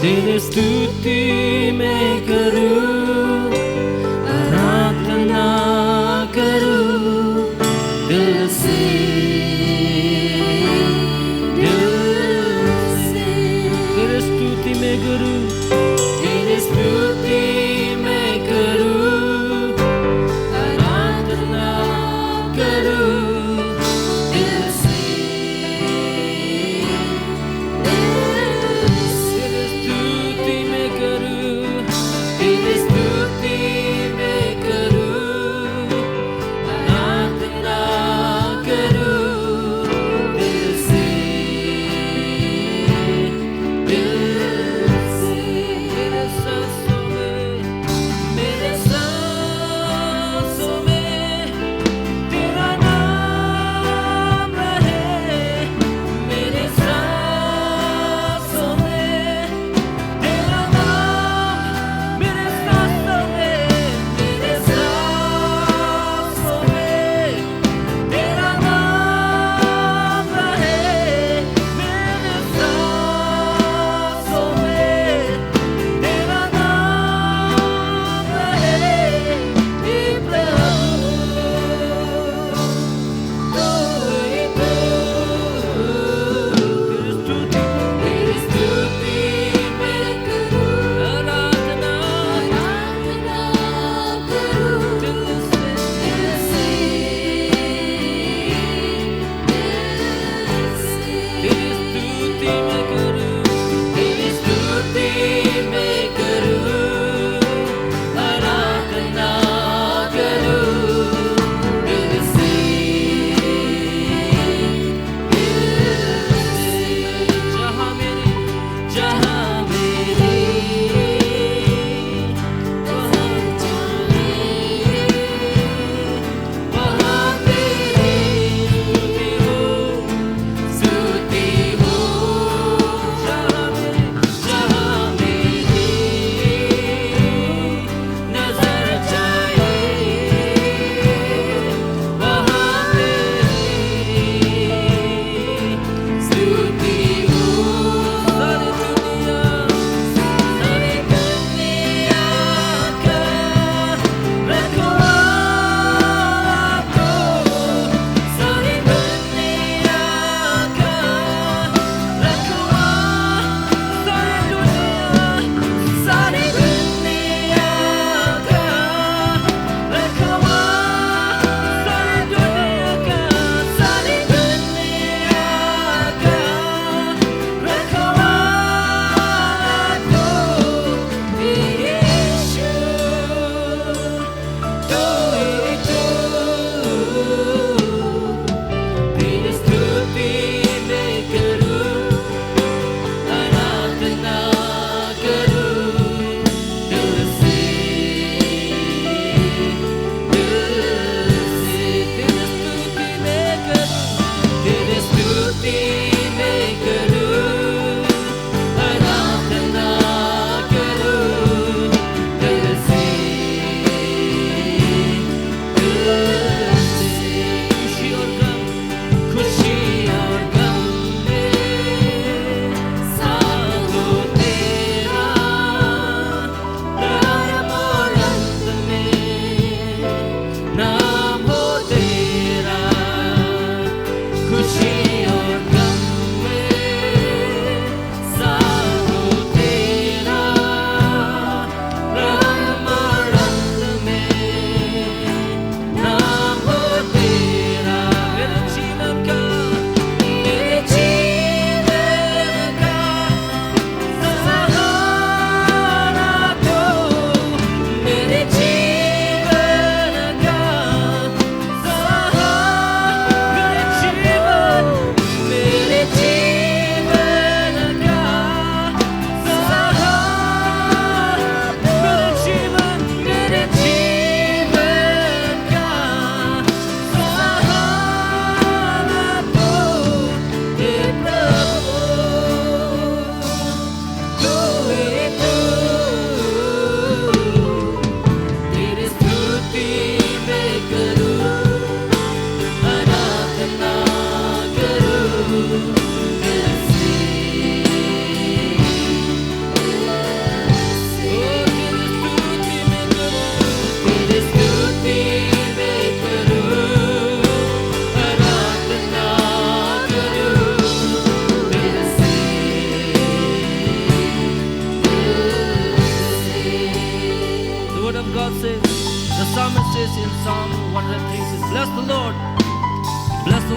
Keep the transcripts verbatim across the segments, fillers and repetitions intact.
तेरी स्तुति मैं करूं, आराधना करूं दिल से, दिल से। तेरी स्तुति मैं करूं, तेरी स्तुति मैं करूं, आराधना करूं दिल से, दिल से। तेरी स्तुति मैं करूं।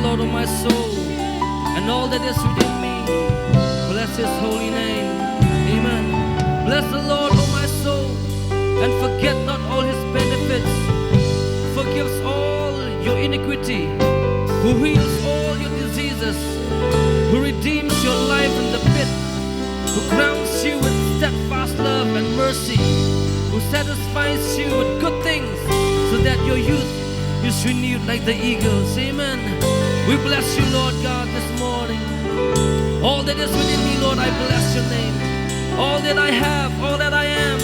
Lord, O my soul, and all that is within me, bless his holy name. Amen. Bless the Lord, O my soul, and forget not all his benefits, forgives all your iniquity, who heals all your diseases, who redeems your life from the pit, who crowns you with steadfast love and mercy, who satisfies you with good things, so that your youth is renewed like the eagles. Amen. We bless you, Lord God, this morning. All that is within me, Lord, I bless your name. All that I have, all that I am,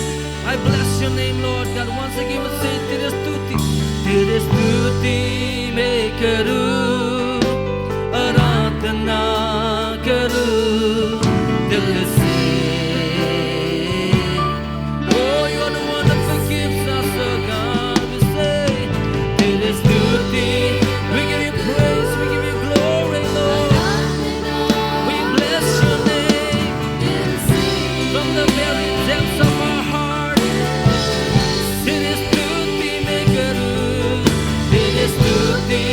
I bless your name, Lord God. Once again, we say, "Teri stuti, teri stuti mein karoon, aradhana karoon dil se." Oh, you're the one that forgives us, oh God. We say, "Teri stuti." We give you praise, we give you glory, Lord. We bless your name from the very depths of our heart. Teri stuti mein karoon, teri stuti.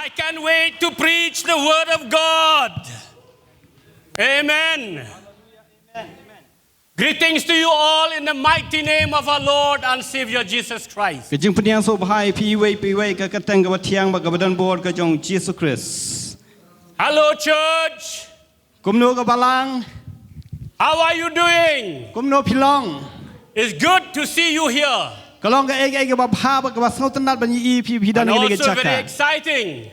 I can't wait to preach the word of God. Amen. Greetings to you all in the mighty name of our Lord and Savior Jesus Christ. Ka jingpynïasoh bha ïa phi iwei pa iwei ha ka kyrteng kaba thiang bad kaba don bor ka jong Jisu Khrist. Hello, church. Kumno ka balang? How are you doing? Kumno phi long? It's good to see you here. Ka long kaei kaei kaba bha bad kaba sngewtynnat ban ïohi ïa phi, phi don ha kane ka jaka. And also very exciting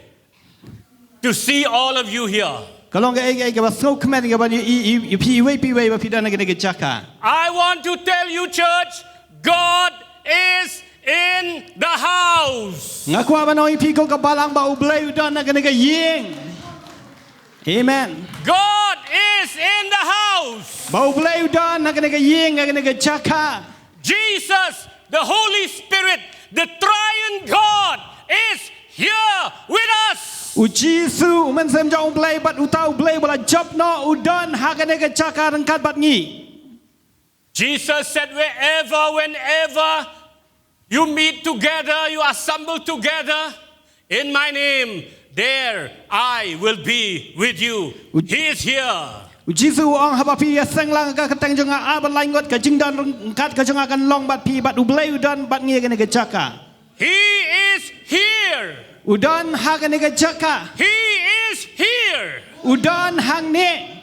to see all of you here. Ka long kaei kaei kaba sngewkmen kaban ïohi ïa phi iwei pa iwei ba phi don ha kane ka jaka. I want to tell you, church, God is in the house. Nga kwah ban ong ïa phi ko ka balang ba U Blei u don ha kane ka ïing. Amen. God is in the house. Ba U Blei u don ha kane ka ïing, ha kane ka jaka. Jesus, the Holy Spirit, the triune God is here with us. U Jisu, u Mynsiem jong U Blei bad uta U Blei ba la jop noh u don ha kane ka jaka ryngkat bad ngi. Jesus said, wherever, whenever you meet together, you assemble together in my name, there I will be with you. He is here. U Jisu u ong, haba phi ïaseng lang ha ka kyrteng jong nga ar bad lai ngut, ka jingdon ryngkat ka jong nga kan long bad phi, bad U Blei u don bad ngi ha kane ka jaka. He is here. U don ha kane ka jaka. He is here. U don hangne.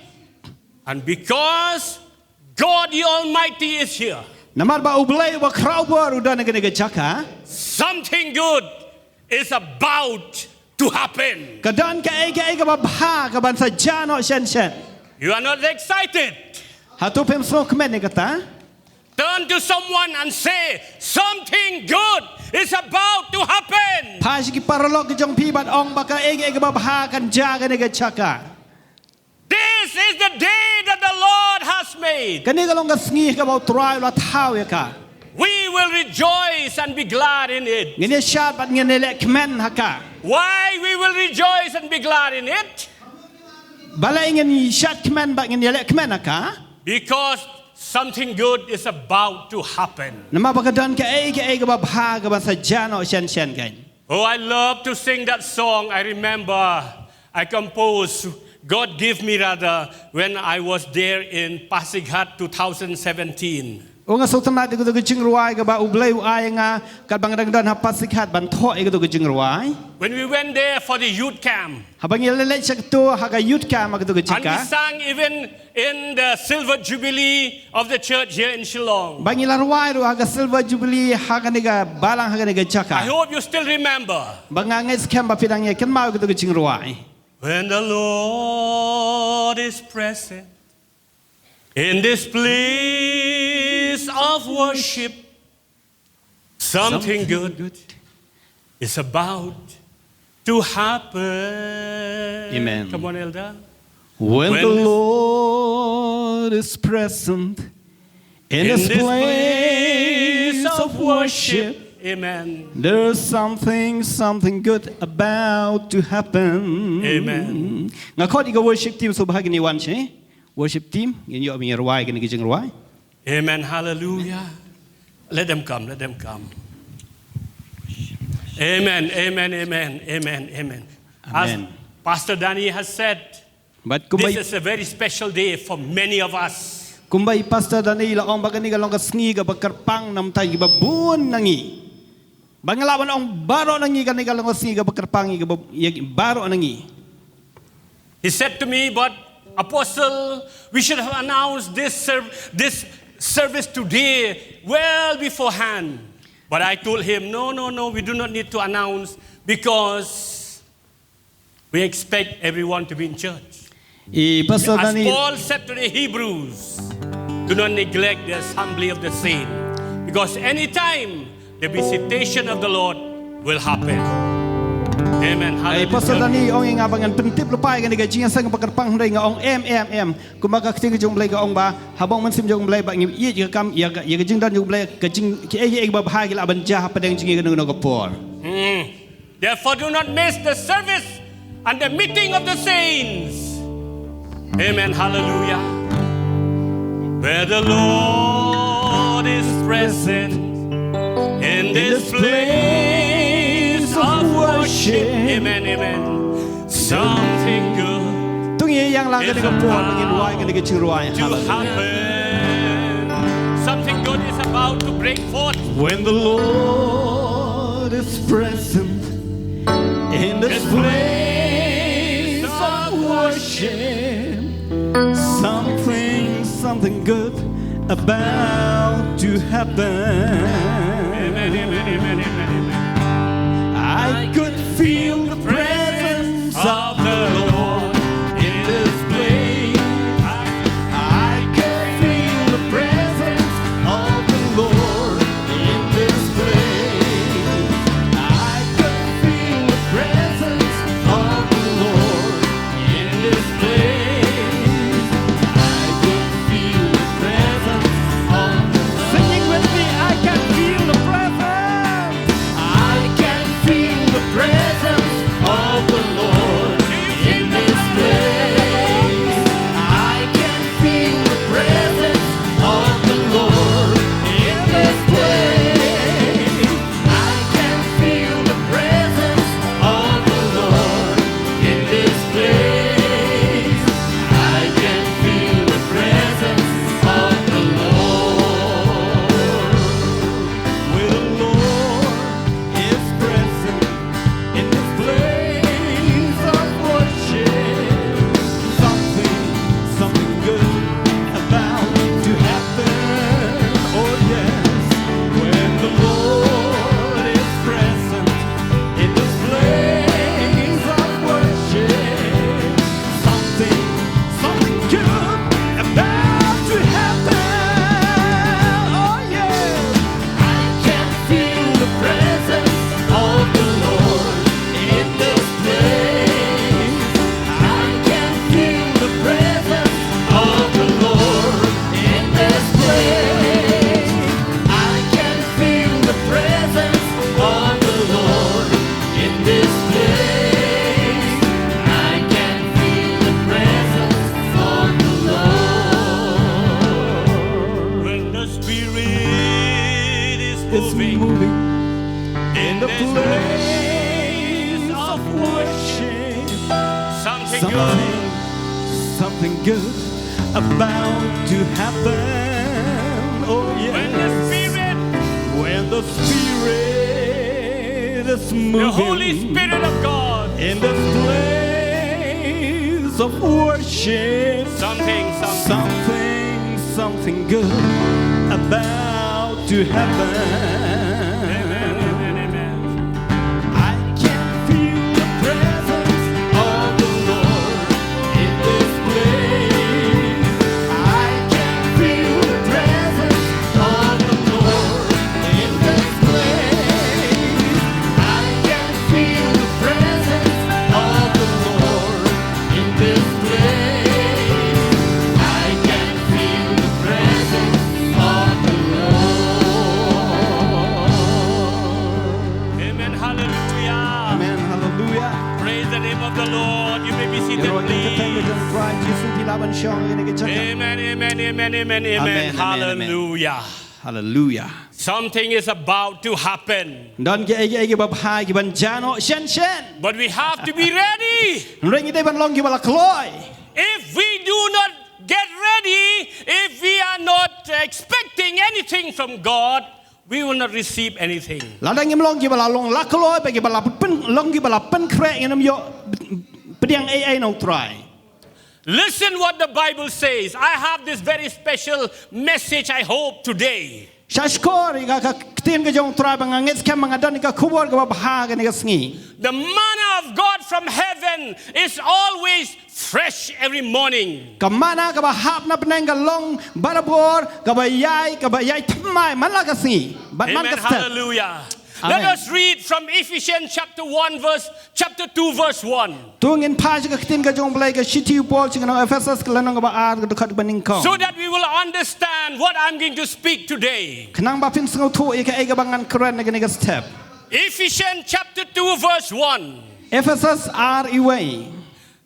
And because God the Almighty is here, namar ba U Blei uba khraw bor u don ha kane ka jaka, something good is about to happen. Ka don kaei kaei kaba bha kaban sa jia noh shen shen. You are not excited? Hato phim sngewkmen ïa kata? Turn to someone and say, something good is about to happen. Phai sha ki paralok ki jong phi bad ong ba kaei kaei kaba bha kan jia ha kane ka jaka. This is the day that the Lord has made. Kane ka long ka sngi kaba U Trai u la thaw ïa ka. We will rejoice and be glad in it. Ngin ïa shad bad ngin ïa leh kmen ha ka. Why we will rejoice and be glad in it? Balei ngin ïa shad kmen bad ngin ïa leh kmen ha ka? Because something good is about to happen. Namar ba ka don kaei kaei kaba bha kaban sa jia noh shen shen kein. Oh, I love to sing that song. I remember I composed, God gave me rather, when I was there in Pasighat two thousand seventeen. Oh, nga sngewtynnat ïa kato ka jingrwai kaba U Blei u ai ïa nga katba nga dang don ha Pasighat ban thoh ïa kato ka jingrwai. When we went there for the youth camp, haba ngi la leit sha kato ha ka youth camp ha kato ka jaka, and we sang even in the silver jubilee of the church here in Shillong. Ba ngi la rwai ruh ha ka silver jubilee ha kane ka balang ha kane ka jaka. I hope you still remember. Ba nga ngeit skhem ba phi dang ïa kynmaw ïa kato ka jingrwai. When the Lord is present in this place of worship, something good is about to happen. Amen. Come on, Elder. When the Lord is present in this place of worship, amen, there's something, something good about to happen. Amen. Nga khot ïa ka worship team sngewbha kin ïa wan sha. Worship team, ngin ïoh ban ïa rwai kane ka jingrwai. Amen. Hallelujah. Let them come. Let them come. Amen. Amen. Amen. Amen. Amen. As Pastor Danny has said, this is a very special day for many of us. Kumba i Pastor Danny la ong ba kane ka long ka sngi kaba kyrpang namar ïa kiba bun na ngi. Ba nga lah ban ong baroh na ngi kane ka long ka sngi kaba kyrpang ïa kiba, ïa baroh na ngi. He said to me, but Apostle, we should have announced this, serv- this service today well beforehand. But I told him, no, no, no, we do not need to announce because we expect everyone to be in church. I Pastor Danny, as Paul said to the Hebrews, do not neglect the assembly of the saints, because anytime the visitation of the Lord will happen. Amen. Hallelujah. Ai Pastor Danny ong ïa nga ba ngan pyntip lypa ïa kane ka jingïaseng ba kyrpang, hynrei nga ong em em em. Kumba ka ktien ka jong U Blei ka ong ba haba u Mynsiem jong U Blei ba ngin ïeit ïa ka kam, ïa ka, ïa ka jingdon jong U Blei, ka jing, kiei kiei ba bha ki lah ban jia hapdeng jong ngi kano kano ka por. Hmm. Therefore, do not miss the service and the meeting of the saints. Amen. Hallelujah. Where the Lord is present in this place of worship. Amen, amen. Something good. To ngin ïeng lang ha kane ka por ba ngin duwai ïa kane ka jingrwai. Hallelujah. Something good is about to break forth. When the Lord is present in this place of worship, something, something good about to happen. Amen, amen, amen, amen, amen. I could feel the presence of the Lord in this place. I could feel the presence of the Lord in this place. I could feel the presence of the Lord in this place. I could feel the presence of the Lord. Singing with me, I can feel the presence. I can feel the presence of the Lord in this place. I can feel the presence of the Lord in this place. I can feel the presence of the Lord in this place. I can feel the presence of the Lord. Where the Lord is present in this place of worship. Something, something good about to happen. Oh yes, when the Lord is present in this place of worship, something, something good about to happen. Oh yeah. I can feel the presence of the Lord in this place. I can feel the presence of the Lord in this place. I can feel the presence of the Lord in this place. I can feel the presence of the Lord. When the Spirit is moving in the place of worship, something good, something good about to happen. Oh yes. When the Spirit, when the Spirit is moving, the Holy Spirit of God, in this place of worship, something, something, something, something good about to happen. Amen, amen, amen. I can feel the presence of the Lord in this place. I can feel the presence of the Lord in this place. I can feel the presence of the Lord in this place. I can feel the presence of the Lord. Amen. Hallelujah. Amen. Hallelujah. Praise the name of the Lord. You may be seated, please. Amen, amen, amen, amen, amen. Amen, amen, amen, amen. Hallelujah. Hallelujah. Something is about to happen. Don kiei kiei kiba bha kiban jia noh shen shen. But we have to be ready. Hynrei ngi dei ban long kiba la kloi. If we do not get ready, if we are not expecting anything from God, we will not receive anything. Lada ngim long kiba la long la kloi, ba kiba la pyn, long kiba la pynkhreh, ngin ym ïoh pdiang ei ei na U Trai. Listen what the Bible says. I have this very special message, I hope, today. Sngewsih ïa ka, ka ktien ka jong U Trai ba nga ngeit skhem ba nga don ïa ka khubor kaba bha kane ka sngi. The manna of God from heaven is always fresh every morning. Ka manna kaba hap na bneng ka long barabor, kaba ïai, kaba ïai thymmai man la ka sngi. Bad man ka step. Amen. Hallelujah. Amen. Let us read from Ephesians chapter one verse, chapter two verse one. To ngin phai sha ka ktien ka jong U Blei ka shithi u Paul sha ki nong Ephesus ka lynnong kaba ar ka dkhot kaba nyngkong. So that we will understand what I'm going to speak today. Khnang ba phin sngewthuh ïa kaei kaba ngan kren ha kane ka step. Ephesians chapter two verse one. Ephesus ar uwei.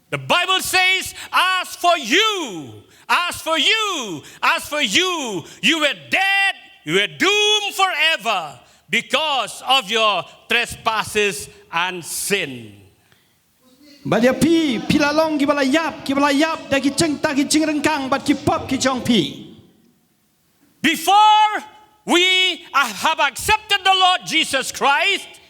The Bible says, "As for you, as for you, as for you, you were dead, you were doomed forever." because of your trespasses and sin. Bad ïa phi, phi la long kiba la ïap, kiba la ïap da ki jingta ki jingryngkang bad ki pop ki jong phi. Before we have accepted the Lord Jesus Christ,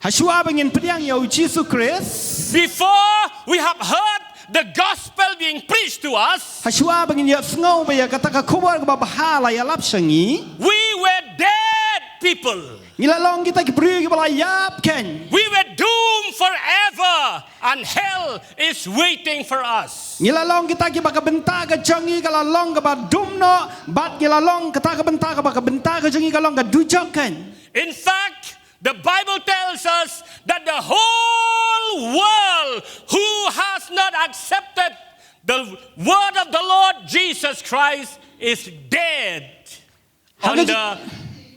Hashwa ba ngin pdiang ïa u Jisu Khrist, before we have heard the gospel being preached to us, hashwa ba ngin ïohsngew ba ïa kata ka khubor kaba bha la ïalap sha ngi, we were dead people. Ngi la long kita ki briew kiba la ïap khein. We were doomed forever, and hell is waiting for us. Ngi la long kita kiba ka bynta ka jong ngi ka la long kaba dum noh, bad ngi la long kata ka bynta kaba ka bynta ka jong ngi ka long ka dujok khein. In fact, the Bible tells us that the whole world who has not accepted the word of the Lord Jesus Christ is dead under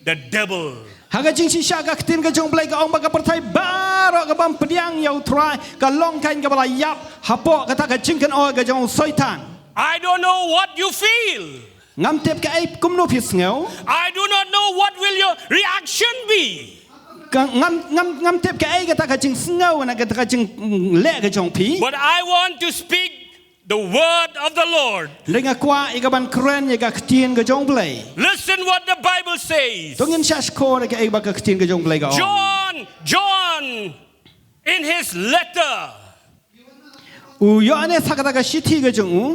the devil. Ha ka jingshisha ka ktien ka jong U Blei ka ong ba ka pyrthei baroh ka bym pdiang ïa U Trai ka long khein kaba la ïap hapoh kata ka jingkynoi ka jong u Soitan. I don't know what you feel. Ngam tip kaei kumno phi sngew. I do not know what will your reaction be. Ka, ngam, ngam, ngam tip kaei kata ka jingsngew na kata ka jingleh ka jong phi. But I want to speak the word of the Lord. Hynrei nga kwah ïa ka ban kren ïa ka ktien ka jong U Blei. Listen what the Bible says. To ngin shah shkor ïa kaei ba ka ktien ka jong U Blei ka ong. John, John, in his letter, u Ïoannis ha kata ka shithi ka jong u,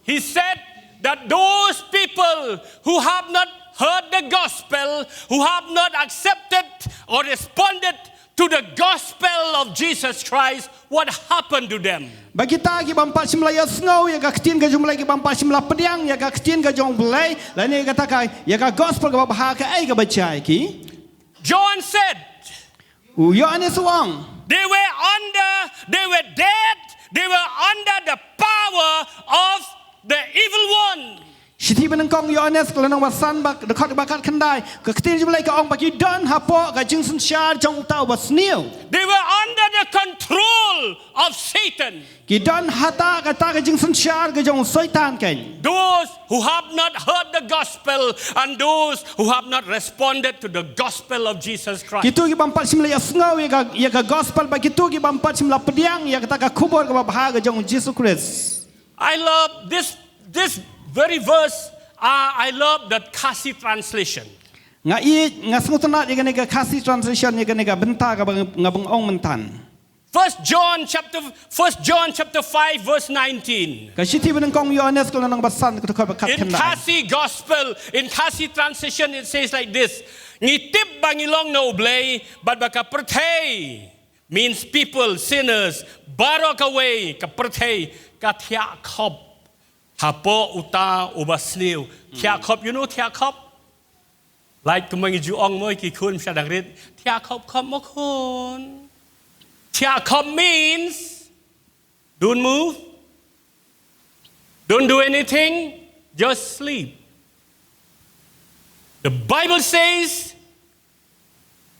he said that those people who have not heard the gospel, who have not accepted or responded to the gospel of Jesus Christ, what happened to them? Ba kita ki bym pat shym la ïohsngew ïa ka ktien ka jong U Blei, ki bym pat shym la pdiang ïa ka ktien ka jong U Blei, lane kata ka, ïa ka gospel kaba bha, kaei kaba jia ïa ki. John said, u Ïoannis u ong, they were under, they were dead, they were under the power of the evil one. Shithi banyngkong Ïoannis ka lynnong ba san, ba dkhot ba khatkhyndai, ka ktien jong U Blei ka ong ba ki don hapoh ka jingsynshar jong uta u basniew. They were under the control of Satan. Ki don hata kata ka jingsynshar ka jong u Soitan khein. Those who have not heard the gospel and those who have not responded to the gospel of Jesus Christ. Kito ki bym pat shym la ïohsngew ïa ka, ïa ka gospel, bad kito ki bym pat shym la pdiang ïa kata ka khubor kaba bha ka jong u Jisu Khrist. I love this, this very verse. Uh, I love that Khasi translation. Nga ïeit, nga sngewtynnat ïa kane ka Khasi translation, ïa kane ka bynta kaba nga bym ong mynta. First John chapter, First John chapter five verse nineteen. Ka shithi banyngkong Ïoannis ka lynnong ba san ka dkhot ba khatkhyndai. In Khasi gospel, in Khasi translation, it says like this. Ngi tip ba ngi long na U Blei, bad ba ka pyrthei, means people, sinners, baroh kawei ka pyrthei ka thiah khop hapoh uta u basniew. Thiah khop, you know thiah khop? Like kumba ngi ju ong mo, ki khun sha dang rit, thiah khop khop mo khun. Thiah khop means don't move, don't do anything, just sleep. The Bible says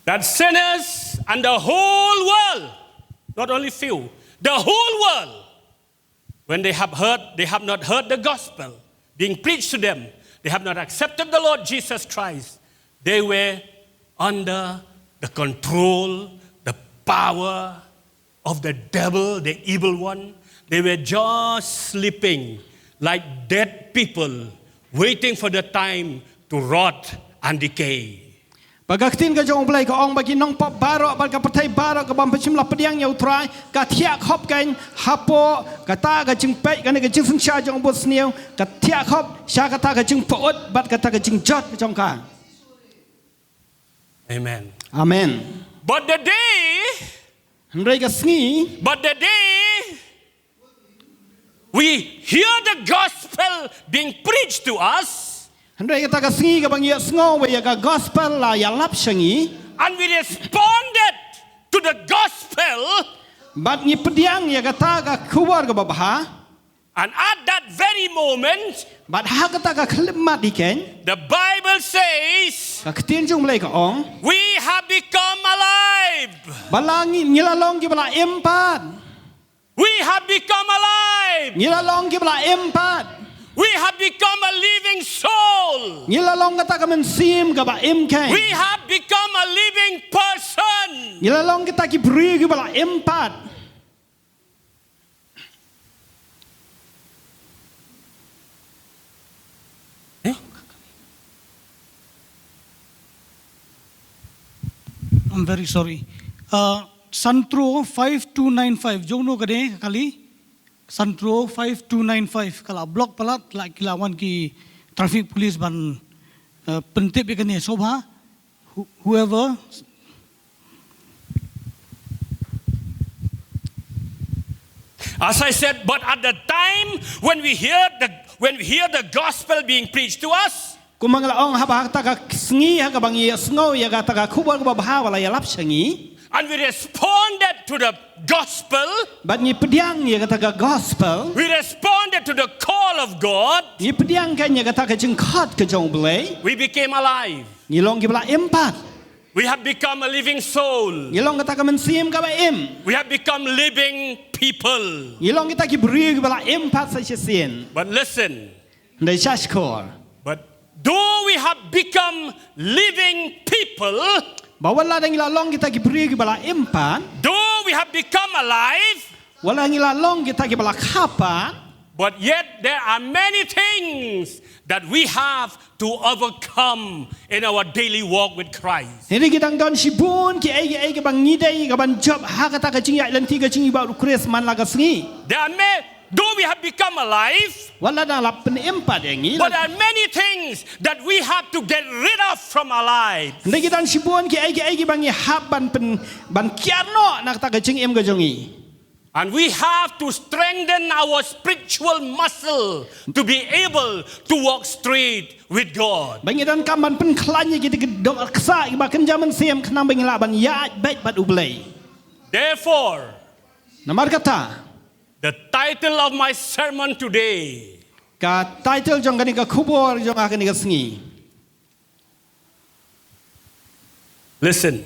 that sinners and the whole world, not only few, the whole world, when they have heard, they have not heard the gospel being preached to them, they have not accepted the Lord Jesus Christ, they were under the control, the power of the devil, the evil one. They were just sleeping like dead people, waiting for the time to rot and decay. Ba ka ktien ka jong U Blei ka ong ba ki nongpop baroh, bad ka pyrthei baroh ka bym pat shym la pdiang ïa U Trai, ka thiah khop khein hapoh kata ka jingpeit, kane ka jingsynshar jong u basniew, ka thiah khop sha kata ka jingpyut bad kata ka jingjot ka jong ka. Amen. Amen. But the day, hynrei ka sngi, but the day we hear the gospel being preached to us, hynrei kata ka sngi kaba ngi ïohsngew ba ïa ka gospel la ïalap sha ngi, and we responded to the gospel, bad ngi pdiang ïa kata ka khubor kaba bha, and at that very moment, bad ha kata ka khyllipmat hi khein, the Bible says, ka ktien jong U Blei ka ong, we have become alive. Ba la ngi, ngi la long kiba la im pat. We have become alive. Ngi la long kiba la im pat. We have become a living soul. Ngi la long kata ka mynsiem kaba im khein. We have become a living person. Ngi la long kita ki briew kiba la im pat. I'm very sorry. Uh, Santro five two nine five, jongno kane kali. Santro five two nine five, ka la block palat, la ki la wan ki traffic police ban uh, pyntip ïa kane. Sngewbha, who- whoever. As I said, but at the time when we hear the when we hear the gospel being preached to us, Kumba nga la ong, haba ha kata ka sngi ha kaba ngi ïa sngew ïa kata ka khubor kaba bha ba la ïalap sha ngi, and we responded to the gospel, bad ngi pdiang ïa kata ka gospel, we responded to the call of God, ngi pdiang kan ïa kata ka jingkhot ka jong U Blei, we became alive. Ngi long kiba la im pat. We have become a living soul. Ngi long kata ka mynsiem kaba im. We have become living people. Ngi long kita ki briew kiba la im pat sa shisien. But listen, Hynrei sngap shkor. but though we have become living people, Ba wat la dang ngi la long kita ki briew kiba la im pat, though we have become alive, wat la ngi la long kita kiba la kha pat, but yet there are many things that we have to overcome in our daily walk with Christ. hynrei ki dang don shibun ki ei ki ei kiba ngi dei kaban jop ha kata ka jingïaid lynti ka jong ngi bad U Khrist man la ka sngi. There are many, though we have become alive, Wat la dang la pynim pat ïa ngi, but there are many things that we have to get rid of from our lives. Hynrei ki don shibun ki ei ki ei kiba ngi hap ban pyn ban kiar noh na kata ka jingim ka jong ngi. And we have to strengthen our spiritual muscle to be able to walk straight with God. Ba ngi donkam ban pynkhlaiñ ïa kita ki dohnud ksah kiba kynja mynsiem khnang ba ngi lah ban ïaid beit bad U Blei. Therefore, Namar kata, the title of my sermon today ka title jong kane ka khubor jong nga kane ka sngi. Listen.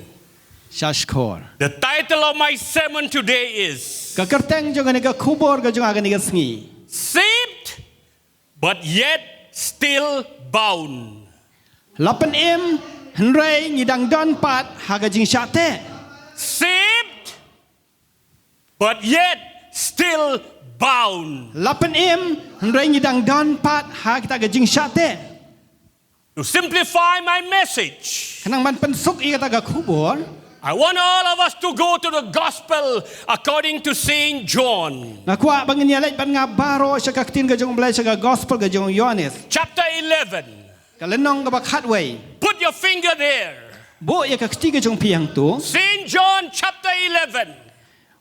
Sngap shkor. The title of my sermon today is Ka kyrteng jong kane ka khubor ka jong nga kane ka sngi. Saved but yet still bound. La pynim, hynrei ngi dang don pat ha ka jingshah teh. Saved but yet still bound. La pynim, hynrei ngi dang don pat ha kita ka jingshah teh. To simplify my message, Khnang ban pynsuk ïa kata ka khubor, I want all of us to go to the gospel according to Saint John. Nga kwah ba ngin ïa leit bad nga baroh sha ka ktien ka jong U Blei sha ka gospel ka jong u Ïoannis. Chapter eleven. Ka lynnong kaba khatwei. Put your finger there. Buh ïa ka kti ka jong phi hangto. Saint John chapter eleven.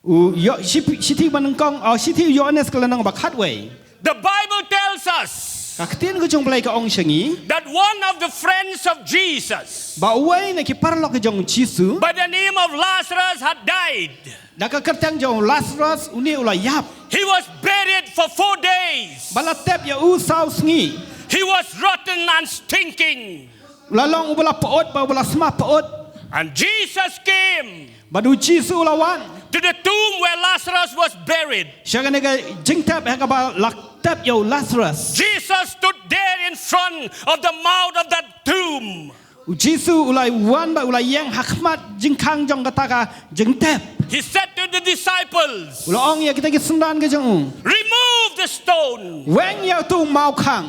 U Ïo-, shithi, shithi ba nyngkong, oh, shithi u Ïoannis ka lynnong kaba khatwei. The Bible tells us Ka ktien ka jong U Blei ka ong sha ngi. That one of the friends of Jesus, Ba uwei na ki paralok ka jong u Jisu. By the name of Lazarus, had died. Da ka kyrteng jong u Lazarus, une u la ïap. He was buried for four days. Ba la tep ïa u saw sngi. He was rotten and stinking. U la long uba la pyut, ba uba la sma pyut. And Jesus came Bad u Jisu u la wan. To the tomb where Lazarus was buried. Sha kane ka jingtep ha kaba la tep ïa u Lazarus. Jesus stood there in front of the mouth of that tomb. U Jisu u la wan bad u la ïeng ha khmat jingkhang jong kata ka jingtep. He said to the disciples, U la ong ïa kita ki synran ka jong u. Remove the stone. Weng ïa utu u mawkhang.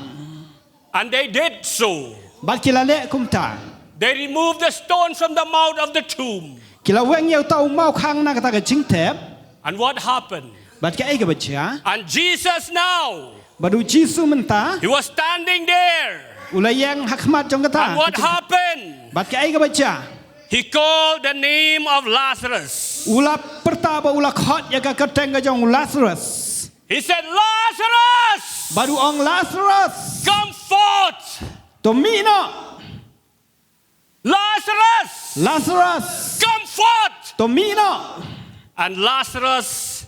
And they did so. Bad ki la leh kumta. They removed the stone from the mouth of the tomb. Ki la weng ïa uta u mawkhang na kata ka jingtep. And what happened? Bad kaei kaba jia. And Jesus now, Bad u Jisu mynta. He was standing there. U la ïeng ha khmat jong kata. And what happened? Bad kaei kaba jia. He called the name of Lazarus. U la pyrta bad u la khot ïa ka kyrteng ka jong u Lazarus. He said, Lazarus! Bad u ong, Lazarus. Come forth! To mih noh. Lazarus! Lazarus. Come forth! To mih noh. And Lazarus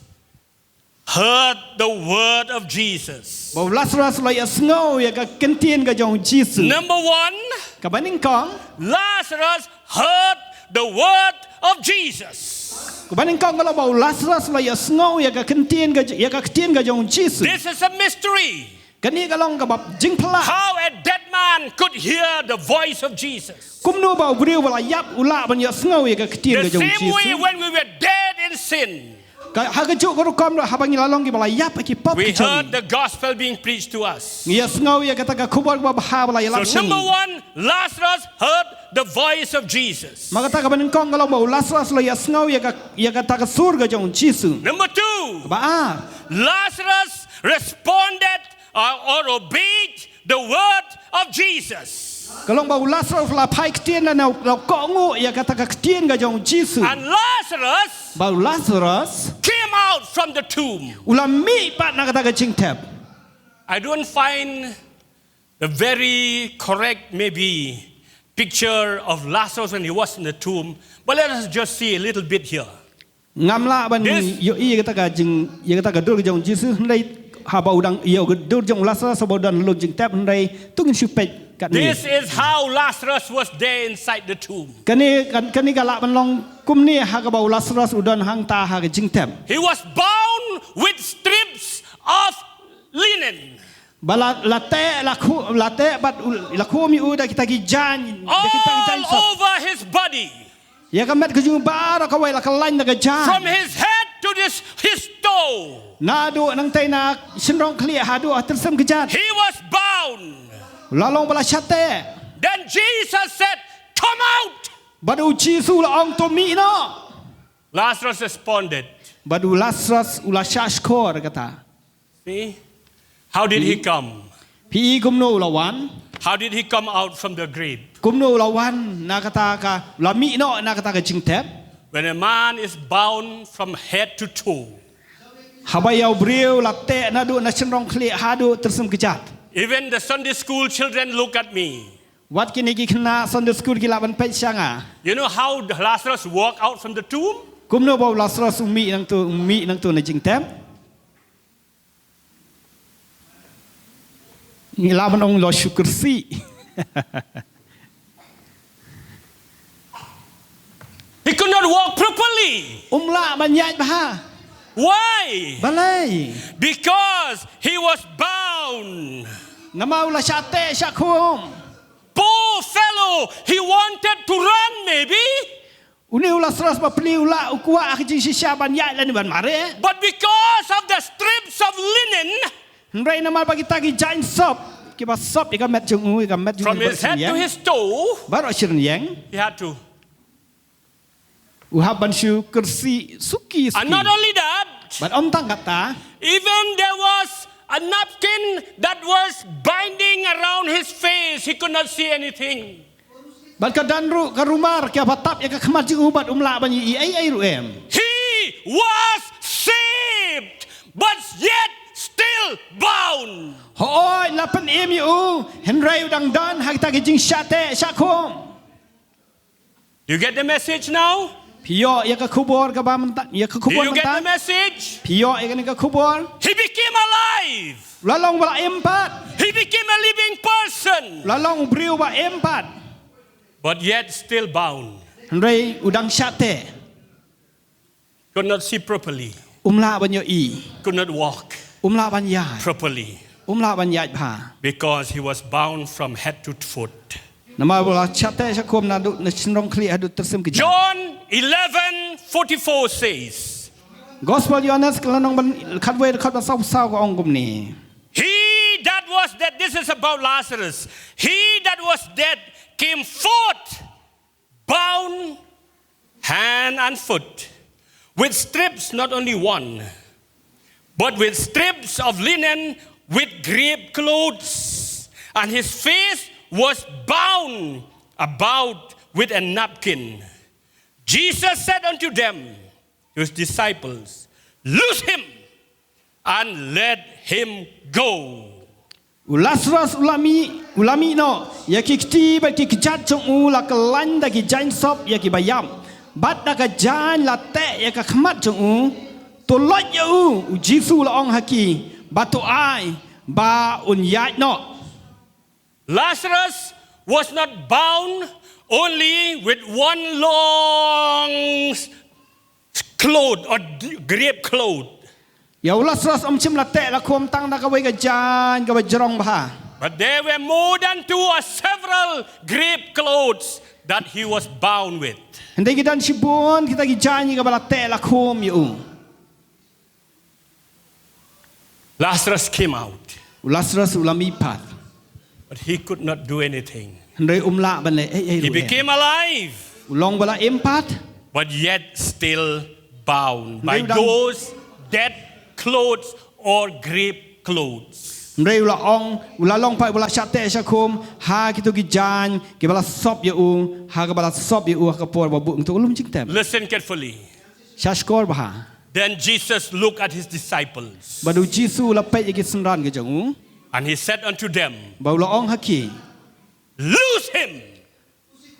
heard the word of Jesus. Bad u Lazarus u la ïa sngew ïa ka ktien ka jong u Jisu. Number one, Kaba nyngkong. Lazarus heard the word of Jesus. Kaba nyngkong ka long ba u Lazarus u la ïa sngew ïa ka ktien ka, ïa ka ktien ka jong u Jisu. This is a mystery. Kane ka long kaba jingphylla. How a dead man could hear the voice of Jesus. Kumno ba u briew ba la ïap u lah ban ïohsngew ïa ka ktien ka jong u Jisu. The same way when we were dead in sin, ka, ha kajuh ka rukom ruh haba ngi la long kiba la ïap ha ki pop ki jong ngi, we heard the gospel being preached to us. Ngi ïohsngew ïa kata ka khubor kaba bha ba la ïalap sha ngi. So number one, Lazarus heard the voice of Jesus. Ma kata kaba nyngkong ka long ba u Lazarus u la ïohsngew ïa ka, ïa kata ka sur ka jong u Jisu. Number two, kaba ar, Lazarus responded or, or obeyed the word of Jesus. Ka long ba u Lazarus u la phai ktien lane u la kohnguh ïa kata ka ktien ka jong u Jisu. And Lazarus, ba u Lazarus, came out from the tomb. U la mih pat na kata ka jingtep. I don't find the very correct, maybe, picture of Lazarus when he was in the tomb, but let us just see a little bit here. Ngam lah ban ïohi ïa kata ka jing, ïa kata ka dur jong u Jisu, hynrei haba u dang ïa ka dur jong u Lazarus haba u don halor jingtep, hynrei to ngin shu peit katne. This is how Lazarus was there inside the tomb. Kane, kan, kane ka lah ban long kumne ha kaba u Lazarus u don hangta ha ka jingtep. He was bound with strips of linen. Ba la, la teh, la khu-, la teh bad u, la khum ïa u da kita ki jaiñ, da kita ki jaiñ sop. All over his body. Ïa ka met ka jong u baroh kawei la kyllain da ka jaiñ. From his head to this, his toe. Naduh nangtei na shynrong khlieh haduh ha tyrsem kjat. He was bound. La long ba la shah teh. Then Jesus said, "Come out." Bad u Jisu u la ong, "To mih noh." Lazarus responded. Bad u Lazarus u la shah shkor kata. See? How did he come? Phi i kumno u la wan? How did he come out from the grave? Kumno u la wan na kata ka, u la mih noh na kata ka jingtep? When a man is bound from head to toe, haba ïa u briew la teh naduh na shynrong khlieh haduh tyrsem kjat. Even the Sunday school children look at me. Wat kine ki khynnah Sunday school ki lah ban peit sha nga. You know how Lazarus walk out from the tomb? Kumno ba u Lazarus u mih nangto, u mih nangto na jingtep? Ngi lah ban ong u la shu kyrsih. He could not walk properly. Um lah ban ïaid bha. Why? Balei? Because he was bound. Namar u la shah teh shah khum. Poor fellow, he wanted to run maybe. Une u Lazarus bapli u la, u kwah ha ka jingshisha ban ïaid lane ban mareh. But because of the strips of linen, hynrei namar ba kita ki jaiñ sop kiba sop ïa ka met jong u, ïa ka met jong u, from his head to his toe, baroh shi rynieng, he had to. U hap ban shu kyrsih suki suki. And not only that, bad ym tang kata, even there was a napkin that was binding around his face, he could not see anything. Bad ka don ruh ka rumar kaba tap ïa ka khmat jong u bad um lah ban ïohi ei ei ruh em. He was saved, but yet still bound. Hooid, la pynim ïa u, hynrei u dang don ha kita ki jingshah teh shah khum. You get the message now? Phi ïoh ïa ka khubor kaba mynta, ïa ka khubor mynta? Do you get the message? Phi ïoh ïa kane ka khubor? He became alive. U la long ba la im pat. He became a living person. U la long u briew ba im pat. But yet still bound. Hynrei u dang shah teh. Could not see properly. Um lah ban ïohi. Could not walk. Um lah ban ïaid. Properly. Um lah ban ïaid bha. Because he was bound from head to foot. Namar ba la shah teh shah khum naduh na shynrong khlieh haduh tyrsem kjat. John eleven forty-four says, Gospel Ïohannes ka lynnong ba khatwei dkhot ba saw saw ka ong kumne. He that was dead, this is about Lazarus. He that was dead came forth bound hand and foot, with strips, not only one, but with strips of linen, with grave clothes, and his face was bound about with a napkin. Jesus said unto them, to his disciples, "Loose him and let him go." U Lazarus u la mih, u la mih noh, ïa ki kti bad ki kjat jong u la kyllain da ki jaiñ sop ïa kiba ïap. Bad da ka jaiñ la teh ïa ka khmat jong u. To loit ïa u, u Jisu u la ong ha ki, ba to ai, ba un ïaid noh. Lazarus was not bound only with one long cloth or d-, grave cloth. Ïa u Lasarus um shym la teh la khum tang da kawei ka jaiñ kaba jrong bha. But there were more than two or several grave clothes that he was bound with. Hynrei ki don shibun kita ki jaiñ kaba la teh la khum ïa u. Lazarus came out. U Lasarus u la mih pat. But he could not do anything. Hynrei um lah ban leh ei ei ruh. He became alive. U long ba la im pat. But yet still bound by those dead clothes or grave clothes. Hynrei u la ong, u la long pat, u la shah teh shah khum ha kito ki jaiñ kiba la sop ïa u, ha kaba la sop ïa u ha ka por ba buh ngi to u lum jingtep. Listen carefully. Shah shkor bha. Then Jesus looked at his disciples. Bad u Jisu u la peit ïa ki synran ka jong u. And he said unto them, bad u la ong ha ki, "Loose him."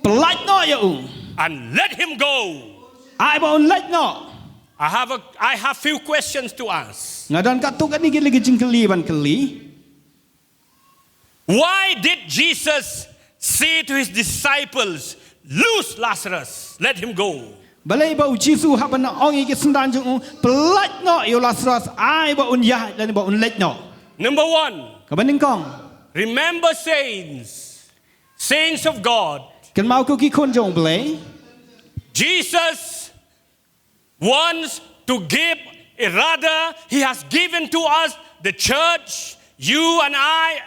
Pyllait noh ïa u. And let him go. Ai ba un leit noh. I have a, I have few questions to ask. Nga don katto katne ki lei ki jingkylli ban kylli. Why did Jesus say to his disciples, "Loose Lazarus, let him go"? Balei ba u Jisu hap ban ong ïa ki synran jong u, pyllait noh ïa u Lasarus, ai ba un ïaid lane ba un leit noh? Number one, kaba nyngkong, remember, saints, saints of God. Kynmaw ko ki khun jong U Blei. Jesus wants to give, eh, rather, he has given to us, the church, you and I,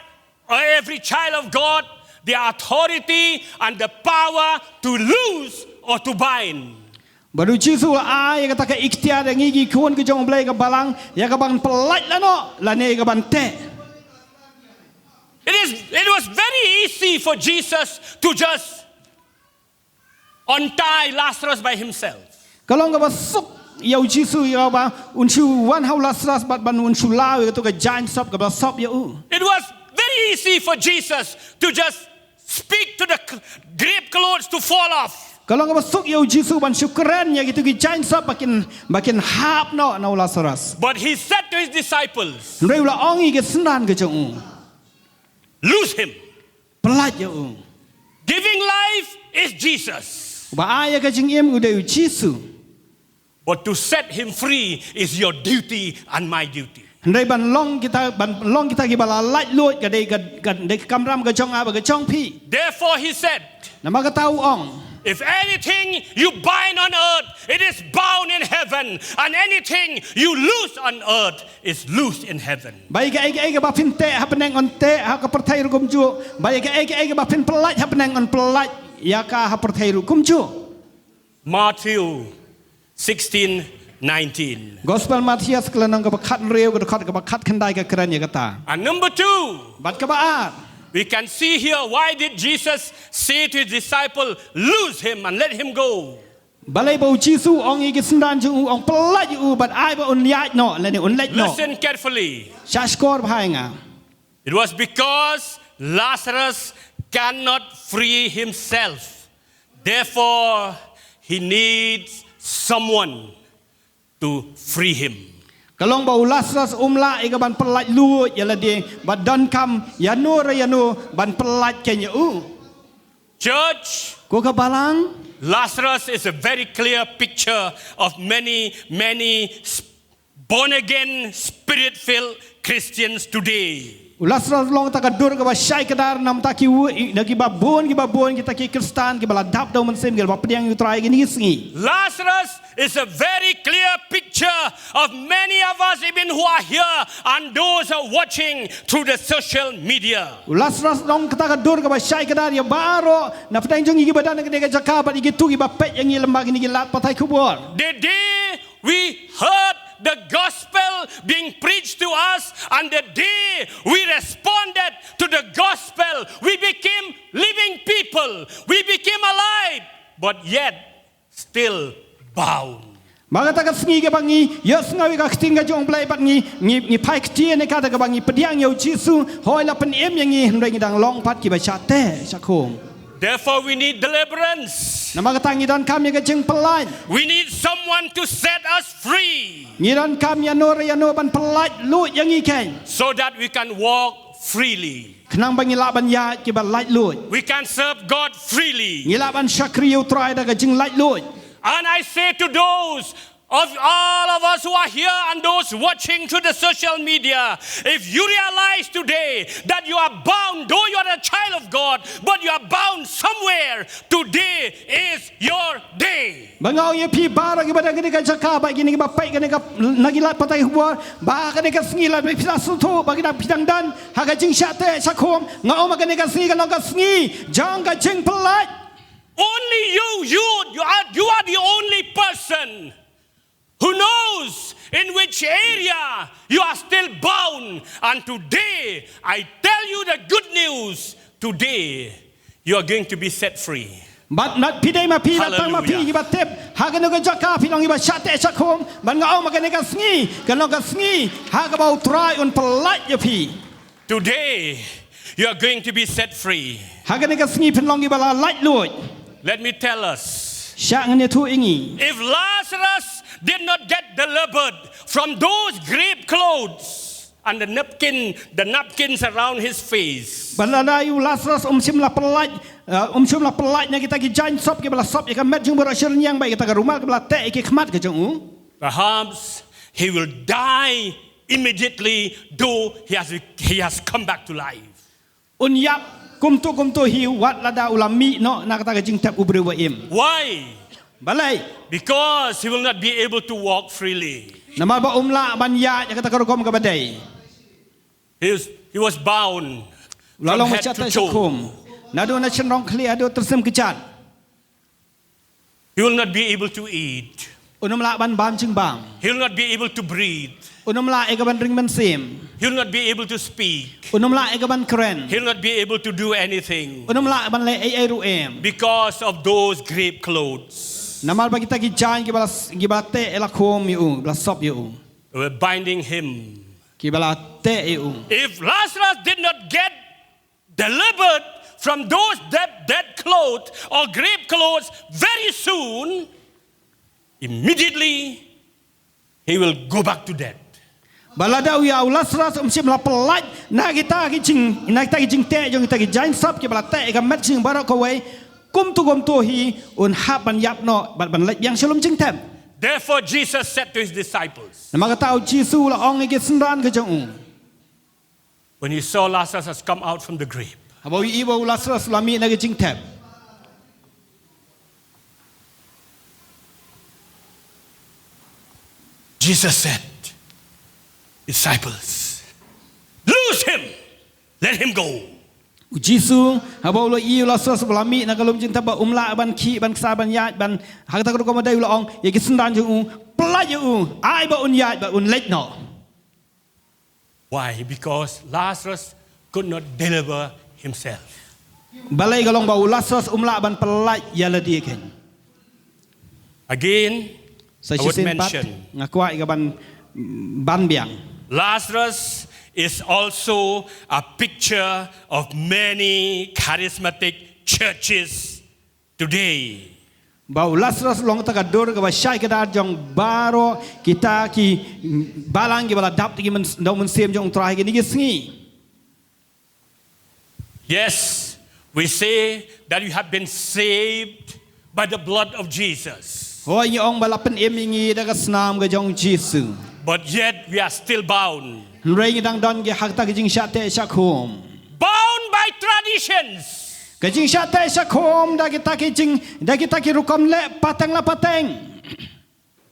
uh, every child of God, the authority and the power to loose or to bind. Bad u Jisu u la ai ïa kata ka iktiar ïa ngi ki khun ki jong U Blei, ka balang, ïa ka ban pyllait lano lane ïa ka ban teh. It is, it was very easy for Jesus to just untie Lazarus by himself. Ka long kaba suk ïa u Jisu ïa ba un shu wan ha u Lasarus bad ban un shu law ïa kato ka jaiñ sop kaba sop ïa u. It was very easy for Jesus to just speak to the cl-, grave clothes to fall off. Ka long kaba suk ïa u Jisu ban shu kren ïa kito ki jaiñ sop ba kin, ba kin hap noh na u Lasarus. But he said to his disciples, hynrei u la ong ïa ki synran ka jong u, "Loose him." Pyllait ïa u. Giving life is Jesus. Uba ai ïa ka jingim u dei u Jisu. But to set him free is your duty and my duty. Hynrei ban long kita, ban long kita kiba la laitluid ka dei ka, ka dei ka kamram ka jong nga bad ka jong phi. Therefore he said, namar kata u ong, "If anything you bind on earth, it is bound in heaven, and anything you loose on earth is loosed in heaven." Ba ïa kaei kaei kaba phin teh ha bneng yn teh ha ka pyrthei ruh kumjuh, ba ïa kaei kaei kaba phin pyllait ha bneng yn pyllait ïa ka ha pyrthei ruh kumjuh. Matthew sixteen nineteen. Gospel Matthias ka lynnong kaba khathynriew, ka dkhot kaba khatkhyndai ka kren ïa kata. And number two, bad kaba ar, we can see here, why did Jesus say to his disciple, "Loose him and let him go"? Balei ba u Jisu u ong ïa ki synran jong u, ong pyllait ïa u bad ai ba un ïaid noh lane un leit noh? Listen carefully. Shah shkor bha ïa nga. It was because Lazarus cannot free himself. Therefore, he needs someone to free him. Ka long ba u Lasarus um lah ïa ka ban pyllait luid ïa lade, bad donkam ïano re ïano ban pyllait keiñ ïa u. Church, ko ka balang, Lazarus is a very clear picture of many, many s-, born again, spirit filled Christians today. U Lasarus long kata ka dur kaba shai kdar na bynta ki wi, na kiba bun, kiba bun kita ki Khristan kiba la dap da u Mynsiem, kiba pdiang ïa u Trai kine ki sngi. Lazarus is a very clear picture of many of us, even who are here, and those are watching through the social media. U Lasarus long kata ka dur kaba shai kdar ïa baroh na pdeng jong ngi kiba don ha kane ka jaka bad ïa kito kiba peit ïa ngi lyngba kine ki lad pathai khubor. The day we heard the gospel being preached to us, and the day we responded to the gospel, we became living people. We became alive, but yet still bound. Ba kata ka sngi kaba ngi ïohsngew ïa ka ktien ka jong U Blei bad ngi, ngi, ngi phai ktien ïa kata kaba ngi pdiang ïa u Jisu, hooid la pynim ïa ngi, hynrei ngi dang long pat kiba shah teh shah khum. Therefore we need deliverance. Namar kata ngi donkam ïa ka jingpyllait. We need someone to set us free. Ngi donkam ïano re ïano ban pyllait luid ïa ngi keiñ. So that we can walk freely. Khnang ba ngi lah ban ïaid kiba laitluid. We can serve God freely. Ngi lah ban shakri ïa u Trai da ka jinglaitluid. And I say to those of all of us who are here and those watching through the social media, if you realize today that you are bound, though you are a child of God, but you are bound somewhere, today is your day. Ba nga ong ïa phi baroh kiba dang kane ka jaka, ba kine kiba peit kane ka na ki lad pathai khubor, ba kane ka sngi lada phi la sngewthuh ba kine phi dang don ha ka jingshah teh shah khum, nga ong ba kane ka sngi ka long ka sngi jong ka jingpyllait. Only you, you, you are, you are the only person who knows in which area you are still bound. And today, I tell you the good news. Today, you are going to be set free. Bad, bad phi dei ma phi, bad tang ma phi, hallelujah, kiba tip ha kano ka jaka phi long kiba shah teh shah khum, bad nga ong ba kane ka sngi ka long ka sngi ha kaba U Trai un pyllait ïa phi. Today, you are going to be set free. Ha kane ka sngi phin long kiba la laitluid. Let me tell us. Shah ngan ïathuh ïa ngi. If Lazarus did not get delivered from those grave clothes and the napkin, the napkins around his face, ba lada u Lazarus um shym la pyllait, uh, um shym la pyllait na kita ki jaiñ sop kiba la sop ïa ka met jong u baroh shi rynïeng bad ïa kita ka rumal kiba la teh ïa ki khmat ka jong u, perhaps he will die immediately, though he has, he has come back to life. Un ïap kumto kumto hi wat lada u la mih noh na kata ka jingtep u briew ba im. Why? Balei? Because he will not be able to walk freely. Namar ba um lah ban ïaid ha kata ka rukom kaba dei. He was, he was bound from head to toe. U la long ba shah teh shah khum, naduh na shynrong khlieh haduh tyrsim kjat. He will not be able to eat. Un ym lah ban bam jingbam. He will not be able to breathe. Un ym lah ïa ka ban ring mynsiem. He will not be able to speak. Un ym lah ïa ka ban kren. He will not be able to do anything. Un ym lah ban leh ei ei ruh em. Because of those grave clothes. Namar ba kita ki jaiñ kiba la, kiba la teh ïa la khum ïa u, kiba la sop ïa u. They were binding him. Kiba la teh ïa u. If Lazarus did not get delivered from those dead, dead clothes or grave clothes very soon, immediately he will go back to death. Ba lada u ïa u Lazarus um shym la pyllait na kita ki jing, na kita ki jingteh jong kita ki jaiñ sop kiba la teh ïa ka met jong ngi baroh kawei, kumto kumto hi un hap ban ïap noh bad ban leit biang sha lum jingtep. Therefore, Jesus said to his disciples, namar kata U Jisu u la ong ïa ki synran ka jong u, when he saw Lazarus has come out from the grave, haba u ïohi ba u Lazarus u la mih na ka jingtep, Jesus said, disciples, loose him, let him go. U Jisu, haba u la ïohi u Lazarus ba u la mih na ka lum jingtep ba um lah ban khih, ban ksai, ban ïaid, ban ha kata ka rukom ba dei, u la ong ïa ki synran jong u, pyllait ïa u, ai ba un ïaid, ba un leit noh. Why? Because Lazarus could not deliver himself. Balei? Ka long ba u Lazarus um lah ban pyllait ïa lade keiñ. Again, I would mention, sa shisien pat nga kwah ïa ka ban, ban biang. Lazarus is also a picture of many charismatic churches today. Ba u Lazarus u long kata ka dur kaba shai kdar jong baroh kita ki balang kiba la dap da ki myn-, da u Mynsiem jong U Trai ha kine ki sngi. Yes, we say that you have been saved by the blood of Jesus. Hooid, ngi ong ba la pynim ïa ngi da ka snam ka jong U Jisu. But yet we are still bound. Hynrei ngi dang don ki ha kata ka jingshah teh shah khum. Bound by traditions. Ka jingshah teh shah khum da kita ki jing, da kita ki rukom leh pateng la pateng.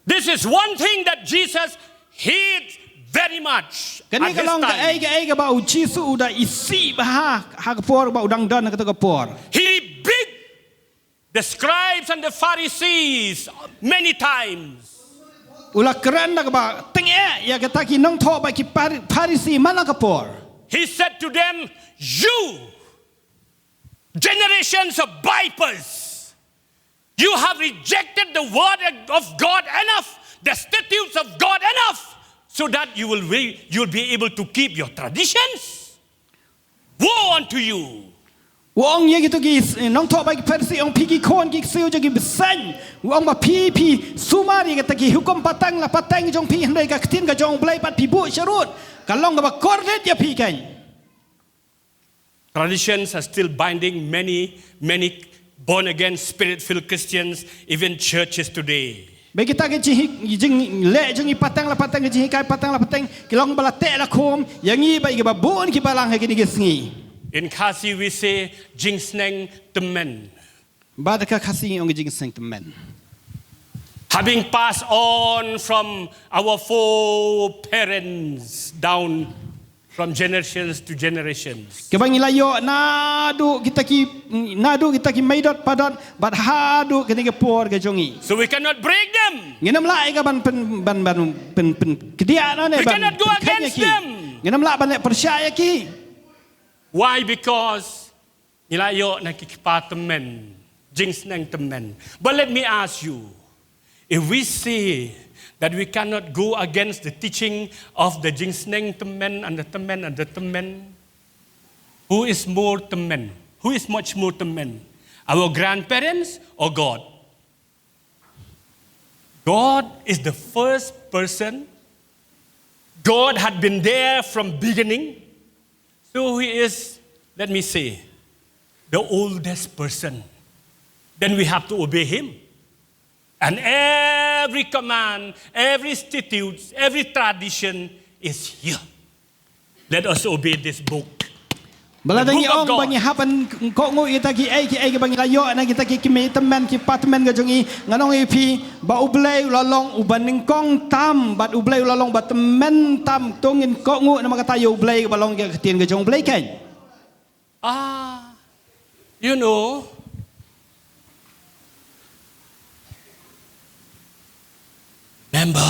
This is one thing that Jesus hates very much at his time. Kane ka long kaei kaei kaba U Jisu u da isih bha ha ka por ba u dang don ha kata ka por. He rebuked the scribes and the Pharisees many times. U la kren da kaba tyngeh ïa kita ki nongthoh bad ki Phari-, Pharisi man la ka por. He said to them, "You generations of vipers, you have rejected the word of God enough, the statutes of God enough, so that you will be, you will be able to keep your traditions? Woe unto you!" U ong ïa kito ki, eh, nongthoh bad ki Pharisi, ong phi ki khun ki ksiew jong ki bseiñ. U ong ba phi, phi sumar ïa kita ki hukum pateng la pateng jong phi, hynrei ka ktien ka jong U Blei pat phi buh sharud. Ka long kaba kordit ïa phi keiñ. Traditions are still binding many, many born again, spirit filled Christians, even churches today. Ba kita ki jing, jingleh jong ngi pateng la pateng, ki jinghikai pateng la pateng, ki long ba la teh la khum ïa ngi bad ïa kiba bun ki balang ha kine ki sngi. In Khasi we say, jingsneng tymmen. Bad ka Khasi ngi ong jingsneng tymmen. Having passed on from our foreparents down from generations to generations. Kaba ngi la ïoh naduh kita ki, naduh kita ki meidot padot bad haduh kane ka por ka jong ngi. So we cannot break them. Ngim lah ïa ka ban pyn, ban, ban pyn, pyn, kdiah na ne. We ban cannot go pynkheiñ ïa against ki. Them. Ngim lah ban leh pyrshah ïa ki. Why? Because ngi la ïoh na ki kpa tymmen, jingsneng tymmen. But let me ask you, if we say that we cannot go against the teaching of the jingsneng tymmen and the tymmen and the tymmen, who is more tymmen? Who is much more tymmen? Our grandparents or God? God is the first person. God had been there from beginning. So he is, let me say, the oldest person. Then we have to obey him. And every command, every statutes, every tradition is here. Let us obey this book. Ba la dang ong ba ngi hap ban kohnguh ïa kita kiei kiei kiba ngi la ïoh na kita ki kmie tymmen, ki kpa tymmen ka jong ngi. Ngan ong ïa phi ba U Blei u la long uba nyngkong tam bad U Blei u la long uba tymmen tam. To ngin kohnguh namar kata ïa U Blei kaba long ka ktien ka jong U Blei keiñ. Ah, you know, remember,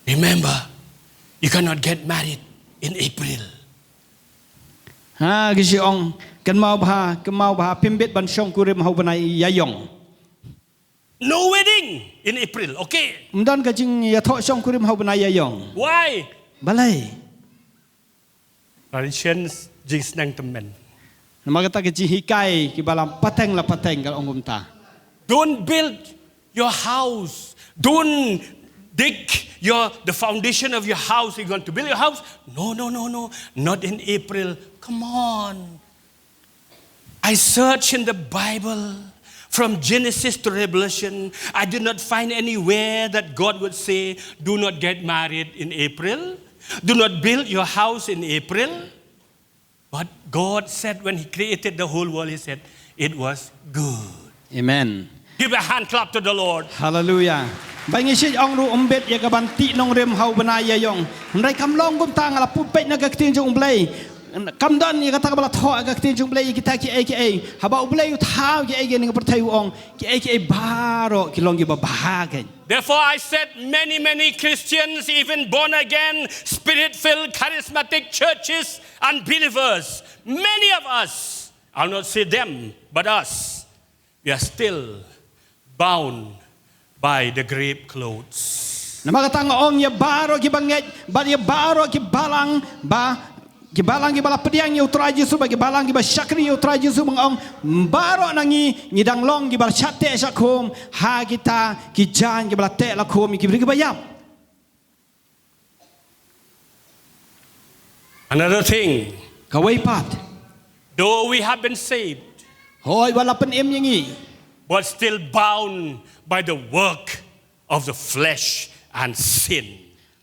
remember, you cannot get married in April. Ha, ki shu ong, kynmaw bha, kynmaw bha, phim bit ban shongkurim ha u bnai Ïaïong. No wedding in April, okay? Ym don ka jingïathoh shongkurim ha u bnai Ïaïong. Why? Balei? Traditions, jingsneng tymmen. Namar kata ka jinghikai kiba la pateng la pateng ka la ong kumta. Don't build your house. Don't dig your, the foundation of your house. You're going to build your house? No, no, no, no. Not in April. Come on. I searched in the Bible from Genesis to Revelation. I did not find anywhere that God would say, "Do not get married in April. Do not build your house in April." But God said, when He created the whole world, He said, "It was good." Amen. Give a hand clap to the Lord. Hallelujah. Ba ngi shu ong ruh ym bit ïa ka ban tih nongrim ha u bnai Ïaïong. Hynrei kam long kumta, nga la put peit na ka ktien jong U Blei. Kam don ïa kata kaba la thoh ha ka ktien jong U Blei ïa kita kiei kiei. Haba U Blei u thaw kiei kiei ha ka pyrthei u ong, kiei kiei baroh ki long kiba bha keiñ. Therefore, I said, many, many Christians, even born again, spirit filled, charismatic churches and believers, many of us, I'll not say them, but us, we are still bound by the grave clothes. Namar kata nga ong ïa baroh kiba ngeit bad ïa baroh ki balang ba, ki balang kiba la pdiang ïa U Trai Jisu bad ki balang kiba shakri ïa U Trai Jisu, ba nga ong baroh na ngi ngi dang long kiba la shah teh shah khum ha kita ki jaiñ kiba la teh la khum ïa ki briew kiba ïap. Another thing. Kawei pat. Though we have been saved, hooid, wat la pynim ïa ngi, but still bound by the work of the flesh and sin.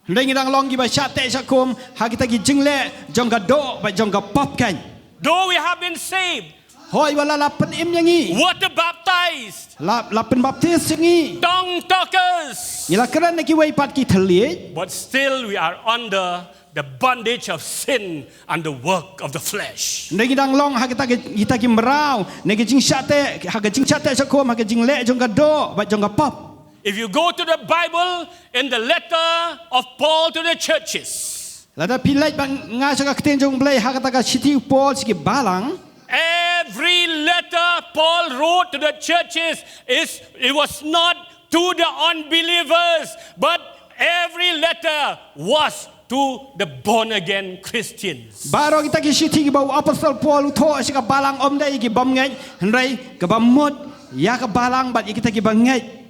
Hynrei ngi dang long kiba shah teh shah khum ha kita ki jingleh jong ka doh bad jong ka pop keiñ. Though we have been saved, hooid, wat la la pynim ïa ngi, water baptized, la, la pynbaptis ïa ngi, tongue talkers, ngi la kren na kiwei pat ki thylliej, but still we are under the bondage of sin and the work of the flesh. Hynrei ngi dang long ha kita ki, kita ki mraw na ki jingshah teh, ha ka jingshah teh shah khum, ha ka jingleh jong ka doh bad jong ka pop. If you go to the Bible, in the letter of Paul to the churches, lada phi leit bad nga sha ka ktien jong U Blei ha kata ka shithi u Paul sha ki balang, every letter Paul wrote to the churches is, it was not to the unbelievers, but every letter was to the born again Christians. Baroh kita ki shithi kiba u apostol Paul u thoh sha ka balang, ym dei ïa ki bym ngeit, hynrei kaba mut ïa ka balang bad ïa kita kiba ngeit.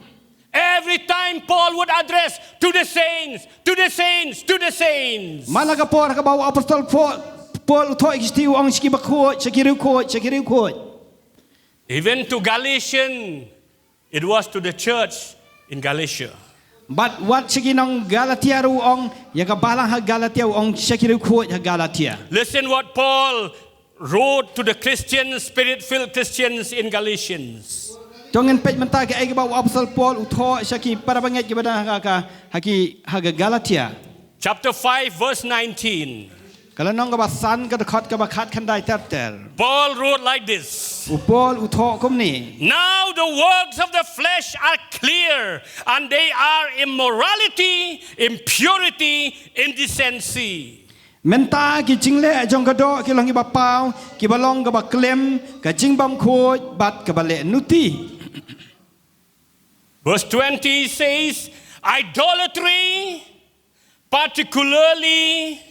Every time Paul would address to the saints, to the saints, to the saints. Man la ka por kaba u apostol Paul, Paul u thoh ïa ki shithi u ong sha ki bakhuid, sha ki riewkhuid, sha ki riewkhuid. Even to Galatian, it was to the church in Galatia. Bad wat sha ki nong Galatia ruh u ong, ïa ka balang ha Galatia u ong sha ki riewkhuid ha Galatia. Listen what Paul wrote to the Christians, spirit-filled Christians in Galatians. To ngin peit mynta kaei kaba u Apostol Paul u thoh sha ki para bangeit kiba don ha ka, ha ki, ha ka Galatia. Chapter five, verse nineteen. Ka lynnong kaba san, ka dkhot kaba khatkhyndai ter ter. Paul wrote like this. U Paul u thoh kumne. Now the works of the flesh are clear, and they are immorality, impurity, indecency. Mynta ki jingleh jong ka doh ki long kiba paw, kiba long kaba khlem, ka jingbymkhuid bad kaba leh nuti. Verse twenty says, idolatry, particularly,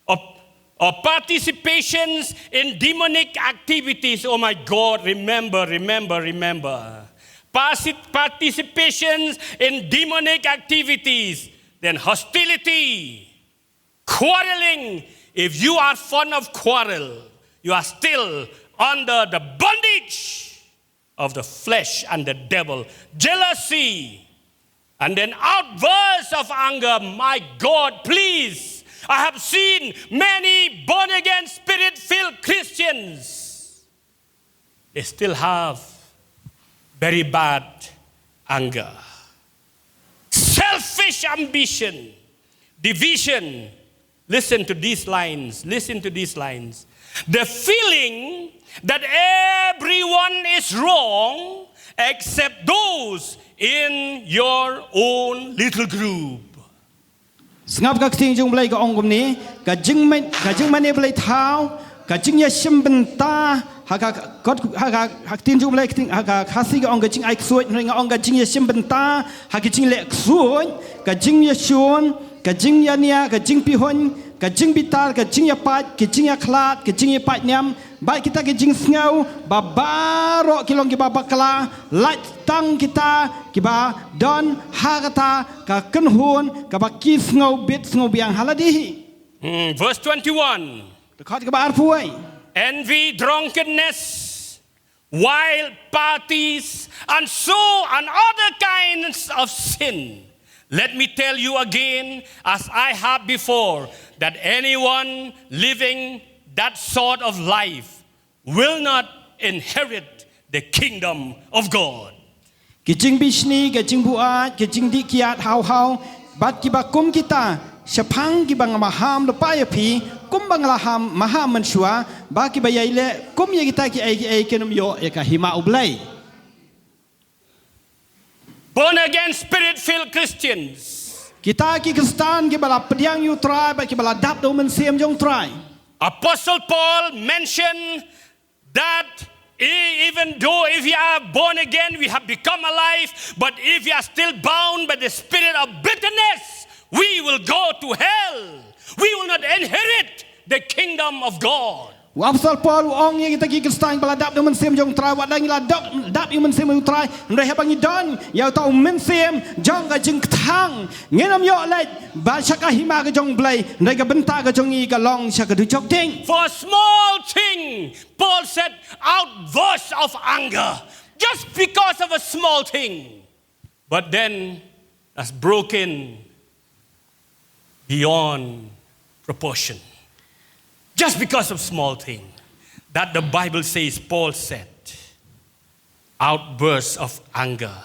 or, or participations in demonic activities. Oh my God, remember, remember, remember. Partic- participations in demonic activities, then hostility, quarreling. If you are fond of quarrel, you are still under the bondage of the flesh and the devil. Jealousy, and then outbursts of anger. My God, please. I have seen many born again, spirit filled Christians. They still have very bad anger. Selfish ambition, division. Listen to these lines. Listen to these lines. The feeling that everyone is wrong except those in your own little group. Sngap ka ktien jong U Blei ka ong kumne, ka jingmane, ka jingmane blei thaw, ka jingïashim bynta, ha ka kot, ha ka, ha ktien jong U Blei, ktien, ha ka Khasi ka ong ka jingai ksuid, hynrei nga ong ka jingïashim bynta, ha ka jingleh ksuid, ka jingïashun, ka jingïania, ka jingpihuiñ, ka jingbitar, ka jingïapait, ka jingïakhlad, ka jingïapait niam, bad kita ki jingsngew, ba baroh ki long kiba bakla, lait tang kita kiba don ha kata ka kynhun kaba ki sngew bit sngew biang ha lade hi. Hmm, verse twenty-one. Dkhot kaba arphew wei. Envy, drunkenness, wild parties, and so and other kinds of sin. Let me tell you again, as I have before, that anyone living that sort of life will not inherit the kingdom of God. Ki jingbishni, ki jingbuaid, ki jingdih kiad haw haw, bad kiba kum kita, shaphang kiba nga maham lypa ïa phi, kumba nga la ham maham mynshuwa, ba kiba ïai leh kum ïa kita kiei kiei kin ym ïoh ïa ka hima U Blei. Born again, spirit filled Christians. Kita ki Khristan kiba la pdiang ïa U Trai, bad kiba la dap da U Mynsiem jong U Trai. Apostle Paul mentioned that e- even though if we are born again, we have become alive, but if we are still bound by the spirit of bitterness, we will go to hell. We will not inherit the kingdom of God. U Apostol Paul u ong ïa kita ki Khristan ba la dap da U Mynsiem jong U Trai, wat la ngi la dap, dap ïa U Mynsiem U Trai, hynrei haba ngi don ïa uta U Mynsiem jong ka jingkthang, ngin ym ïoh leit ba sha ka hima ka jong U Blei, hynrei ka bynta ka jong ngi ka long sha ka dujok ding. For a small thing, Paul said, outburst of anger. Just because of a small thing. But then, that's broken beyond proportion. Just because of small thing that the Bible says, Paul said, outbursts of anger,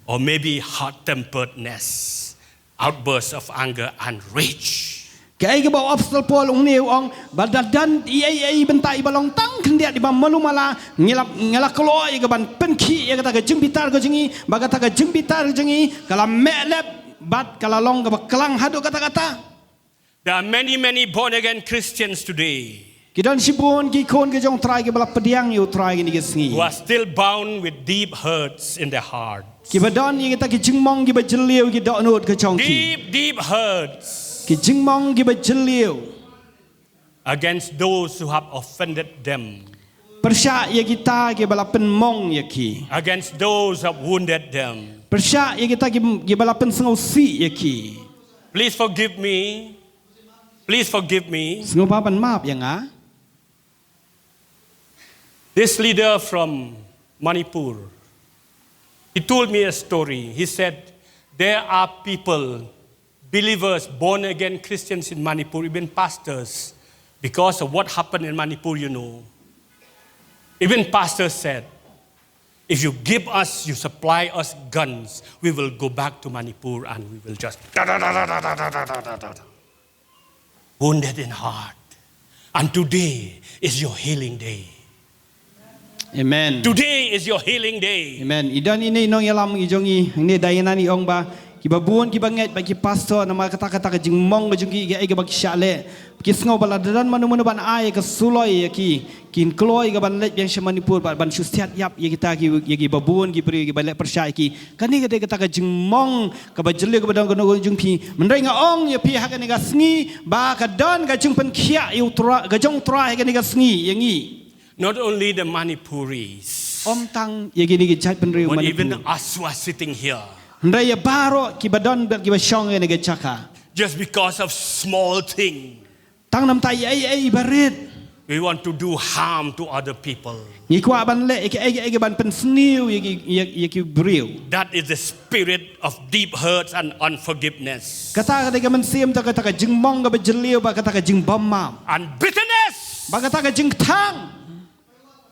or maybe hot-temperedness, outbursts of anger and rage. Kaei kaba u Apostol Paul u ong ne, u ong ba da don ei ei ei bynta iba long tang khyndiat iba malu mala, ngi la, ngi la kloi ka ban pynkhih ïa kata ka jingbitar ka jong ngi, ba kata ka jingbitar ka jong ngi ka la meh lep bad ka la long kaba klang haduh katta katta. There are many, many born again Christians today. Ki don shibun ki khun ki jong U Trai kiba la pdiang ïa U Trai kine ki sngi. Who are still bound with deep hurts in their hearts. Kiba don ïa kita ki jingmong kiba jylliew ki dohnud ka jong ki. Deep, deep hurts. Ki jingmong kiba jylliew. Against those who have offended them. Pyrshah ïa kita kiba la pynmong ïa ki. Against those who have wounded them. Pyrshah ïa kita ki, kiba la pynsngewsih ïa ki. Please forgive me. Please forgive me. Sngewbha ban map ïa nga. This leader from Manipur, He told me a story. He said, there are people, believers, born again Christians in Manipur, even pastors, because of what happened in Manipur, you know. Even pastors said, if you give us, you supply us guns, we will go back to Manipur and we will just wounded in heart. And today is your healing day. Amen. Today is your healing day. Amen. I don ine i nongïalam i jong i, ine da ïa nani ong ba, kiba bun kiba ngeit ba ki pastor namar kata kata ka jingmong ka jong ki, ïa kiba ki shah leh. Ki sngew ba la da don mano mano ban ai ka suloi ïa ki, kin kloi ka ban leit biang sha Manipur, ba ban shu siat ïap ïa kita ki, ïa kiba bun ki briew kiba leh pyrshah ïa ki. Kane ka dei kata ka jingmong kaba jylliew kaba don ka nongkynjung phi. Hynrei nga ong ïa phi ha kane ka sngi ba ka don ka jingpynkhiah ïa u Trai, ka jong u Trai ha kane ka sngi ïa ngi. Not only the Manipuris, ym tang ïa kine ki jaitbynriew but even Manipur, us who are sitting here. Hynrei ïa baroh kiba don bad kiba shong ha kane ka jaka. Just because of small thing. Tang namar ïa ei ei barit. We want to do harm to other people. Ngi kwah ban leh ïa ki, ïa ki, ïa ki ban pynsniew ïa ki, ïa, ïa ki briew. That is the spirit of deep hurts and unforgiveness. Kata ka dei ka mynsiem, kata ka jingmong kaba jylliew, bad kata ka jingbym map. And bitterness. Bad kata ka jingkthang.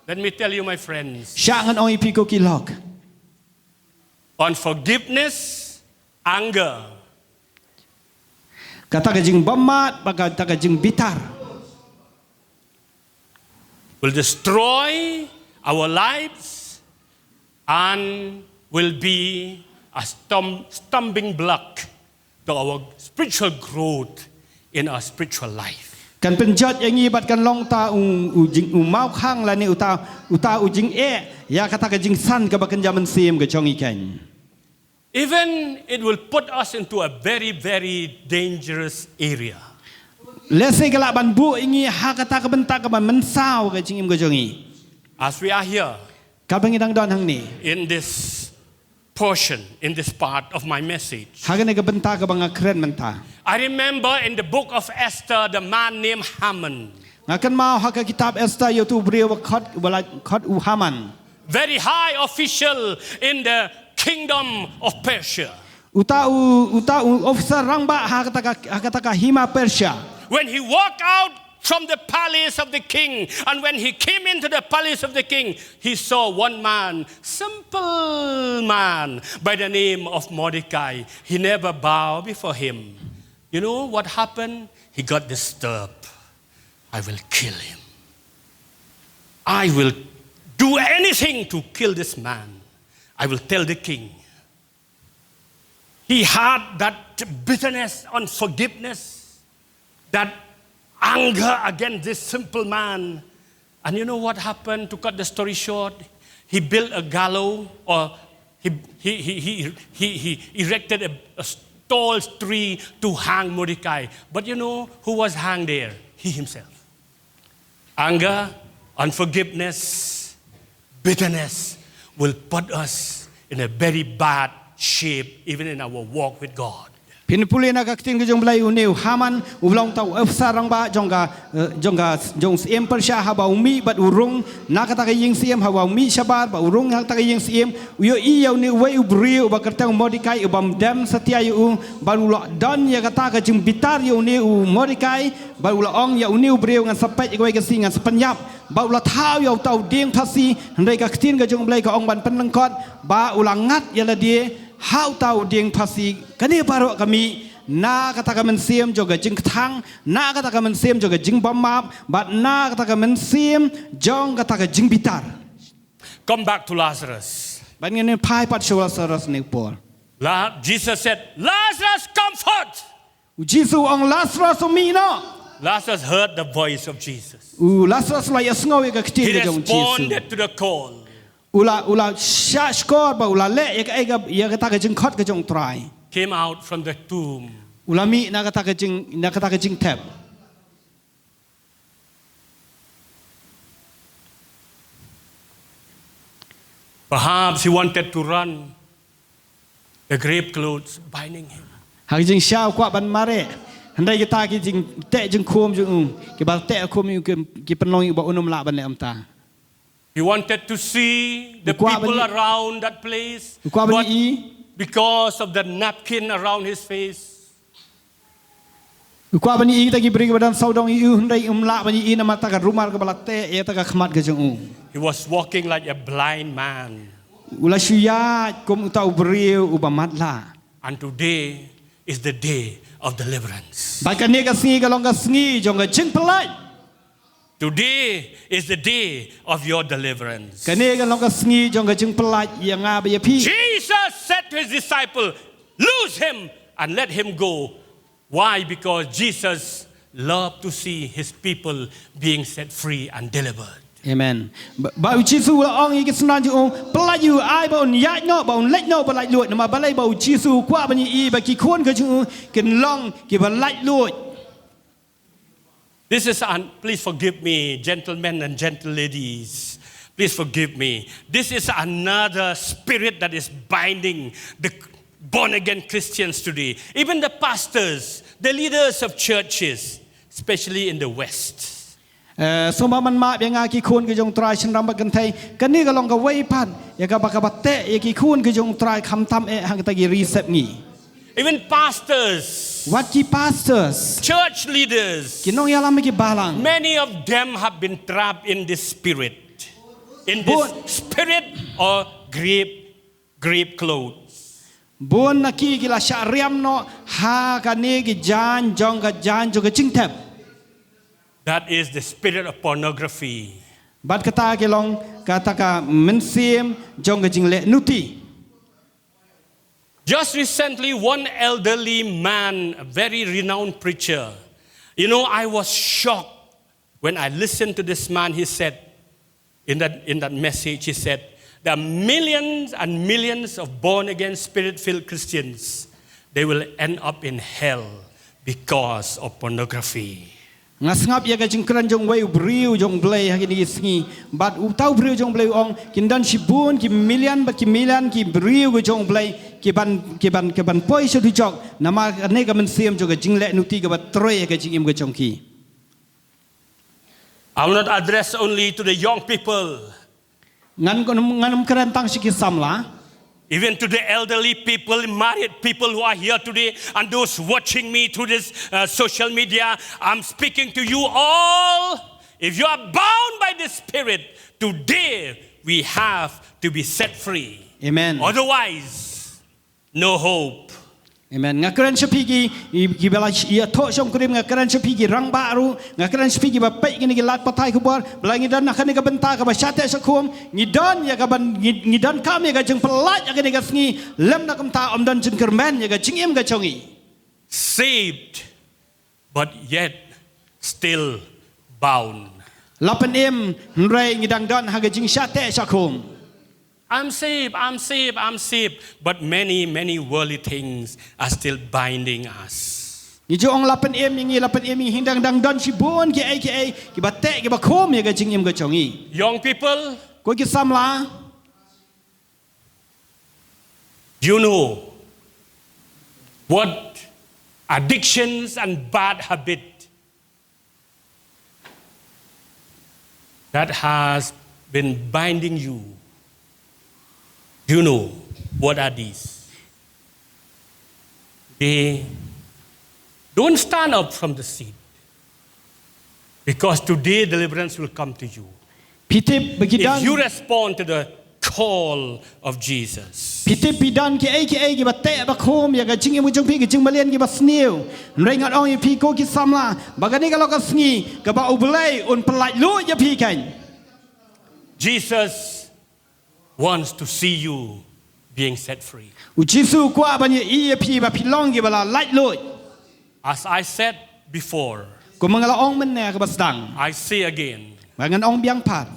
Let me tell you, my friends. Shah ngan ong ïa phi ko ki lok. Unforgiveness, anger. Kata ka jingbym map, bad kata ka jingbitar. Will destroy our lives and will be a stum-, stumbling block to our spiritual growth in our spiritual life. Kan pynjot ïa ngi bad kan long uta u, u jing, u mawkhang lane uta, uta u jingeh ïa kata ka jingsan kaba kynja mynsiem ka jong ngi kan. Even it will put us into a very, very dangerous area. Lehse ka lah ban buh ïa ngi ha kata ka bynta kaba mynsaw ka jingim ka jong ngi. As we are here, kaba ngi dang don hangne, in this portion, in this part of my message, ha kane ka bynta kaba nga kren mynta. I remember in the book of Esther, the man named Haman. Nga kynmaw ha ka kitab Esther ïa utu u briew ba khot, ba la khot u Haman. Very high official in the kingdom of Persia. Uta u, uta u officer rangbah ha kata ka, ha kata ka hima Persia. When he walked out from the palace of the king, and when he came into the palace of the king, he saw one man, simple man, by the name of Mordecai. He never bowed before him. You know what happened? He got disturbed. I will kill him. I will do anything to kill this man. I will tell the king. He had that bitterness, unforgiveness, that anger against this simple man. And you know what happened? To cut the story short, he built a gallows, or he, he, he, he, he, he erected a, a tall tree to hang Mordecai. But you know who was hanged there? He himself. Anger, unforgiveness, bitterness will put us in a very bad shape, even in our walk with God. Phin pule na ka ktien ka jong u Blei, une u Haman, u long uta u officer rangbah jong ka, eh, jong ka, jong u syiem Persia, haba u mih bad u rung na kata ka ïing syiem, haba u mih shabar bad u rung na kata ka ïing syiem, u ïohi ïa une uwei u briew uba kyrteng u Mordecai, u bym dem satia ïa u, bad u la don ïa kata ka jingbitar ïa une u Mordecai, bad u la ong ïa une u briew, ngan sa peit ïa kawei ka sngi, ngan sa pynïap. Bad u la thaw ïa uta u dieng phasi, hynrei ka ktien ka jong u Blei ka ong ban pynlyngkot, bad u la ngat ïa lade ha uta u dieng phasi. Kane baroh ka mih na kata ka mynsiem jong ka jingkthang, na kata ka mynsiem jong ka jingbymap, bad na kata ka mynsiem jong kata ka jingbitar. Come back to Lazarus. Bad ngin phai pat sha u Lazarus ne por. La-, Jesus said, "Lazarus, come forth." U Jisu u ong, "Lazarus, u mih noh." Lazarus heard the voice of Jesus. U Lazarus u la ïohsngew ïa ka ktien ka jong u Jisu. He responded to the call. U la, u la shah shkor bad u la leh ïa ka, ïa ka, ïa kata ka jingkhot ka jong u Trai. Came out from the tomb. U la mih na kata ka jing, na kata ka jingthep. Perhaps he wanted to run. The grave clothes binding him. Ha ka jingshisha u kwah ban mareh. Hynrei kita ki jingteh jingkhum jong u, kiba teh khum ïa u ki, ki pynlong ïa u ba un ym lah ban leh kumta. He wanted to see the U kwah people ban- around that place. U kwah ban But ïohi. Because of the napkin around his face, U kwah ban ïohi ïa kita ki briew kiba don sawdong ïa u, hynrei um lah ban ïohi namar kata ka rumal kaba la teh ïa kata ka khmat ka jong u. He was walking like a blind man. U la shu ïaid kum uta u briew uba matlah. And today is the day of deliverance. Bad kane ka sngi ka long ka sngi jong ka jingpyllait. Today is the day of your deliverance. Kane ka long ka sngi jong ka jingpyllait ïa nga bad ïa phi. Jesus said to his disciple, "Loose him and let him go." Why? Because Jesus loved to see his people being set free and delivered. Amen. Ba, ba u Jisu u la ong ïa ki synran jong u, pyllait ïa u, ai ba un ïaid noh, ba un leit noh, ba laitluid. Namar balei? Ba u Jisu u kwah ban ïohi ba ki khun ka jong u kin long kiba laitluid. This is an, please forgive me, gentlemen and gentle ladies. Please forgive me. This is another spirit that is binding the born again Christians today. Even the pastors, the leaders of churches, especially in the West. Eh, sngewbha ban map ïa nga ki khun ki jong u Trai shynrang bad kynthei. Kane ka long kawei pat ïa kaba, kaba teh ïa ki khun ki jong u Trai khamtam eh ha kita ki ri sepngi. Even pastors, Wat ki pastors, church leaders, ki nongïalam ki balang. Many of them have been trapped in this spirit, in this Bun- spirit or grave, grave clothes. Bun na ki ki la shah riam noh ha kane ki jaiñ jong ka, jaiñ jong ka jingthep. That is the spirit of pornography. Bad kata ki long kata ka mynsiem jong ka jingleh nuti. Just recently, one elderly man, a very renowned preacher, you know, I was shocked when I listened to this man. He said, in that, in that message, he said, "There are millions and millions of born again, spirit filled Christians. They will end up in hell because of pornography." Nga sngap ïa ka jingkren jong uwei u briew jong u Blei ha kine ki sngi. Bad uta u briew jong u Blei u ong, kin don shibun ki million bad ki million ki briew ki jong u Blei ki ban, ki ban, ki ban poi sha u dujok namar kane ka mynsiem jong ka jingleh nuti kaba trei ha ka jingim ka jong ki. I will not address only to the young people. Ngan, ngan ym kren tang sha ki samla. Even to the elderly people, married people who are here today, and those watching me through this, uh, social media, I'm speaking to you all. If you are bound by the Spirit, today we have to be set free. Amen. Otherwise, no hope. Amen. Nga kren sha phi ki, i, kiba la ïathoh shongkurim, nga kren sha phi ki rangbah ruh, nga kren sha phi kiba peit kine ki lad pathai khubor, ba la ngi don ha kane ka bynta kaba shah teh shah khum, ngi don ïa ka ban, ngi, ngi donkam ïa ka jingpyllait ha kane ka sngi, lymda kumta ym don jingkyrmen ïa ka jingim ka jong ngi. Saved, but yet still bound. La pynim, hynrei ngi dang don ha ka jingshah teh shah khum. I'm saved, I'm saved, I'm saved, but many, many worldly things are still binding us. Ngi ju ong la pynim ïa ngi, la pynim ïa ngi, hynrei dang, dang don shibun kiei kiei kiba teh kiba khum ïa ka jingim ka jong ngi. Young people, Ko ki samla, you know what addictions and bad habit that has been binding you. You know what are these? They don't stand up from the seat, because today deliverance will come to you. phi tip ba ki If don, you respond to the call of Jesus. phi tip phi don kiei kiei kiba teh ba khum ïa ka jingim ka jong phi, ka jingmlien kiba sniew. Hynrei ngan ong ïa phi ko ki samla, ba kane ka long ka sngi kaba U Blei un pyllait luid ïa phi kan. Jesus wants to see you being set free. U Jisu u kwah ban ïohi ïa phi ba phi long kiba la lait luid. As I said before, Kumba nga la ong mynne kaba sdang, I say again, ba ngan ong biang pat.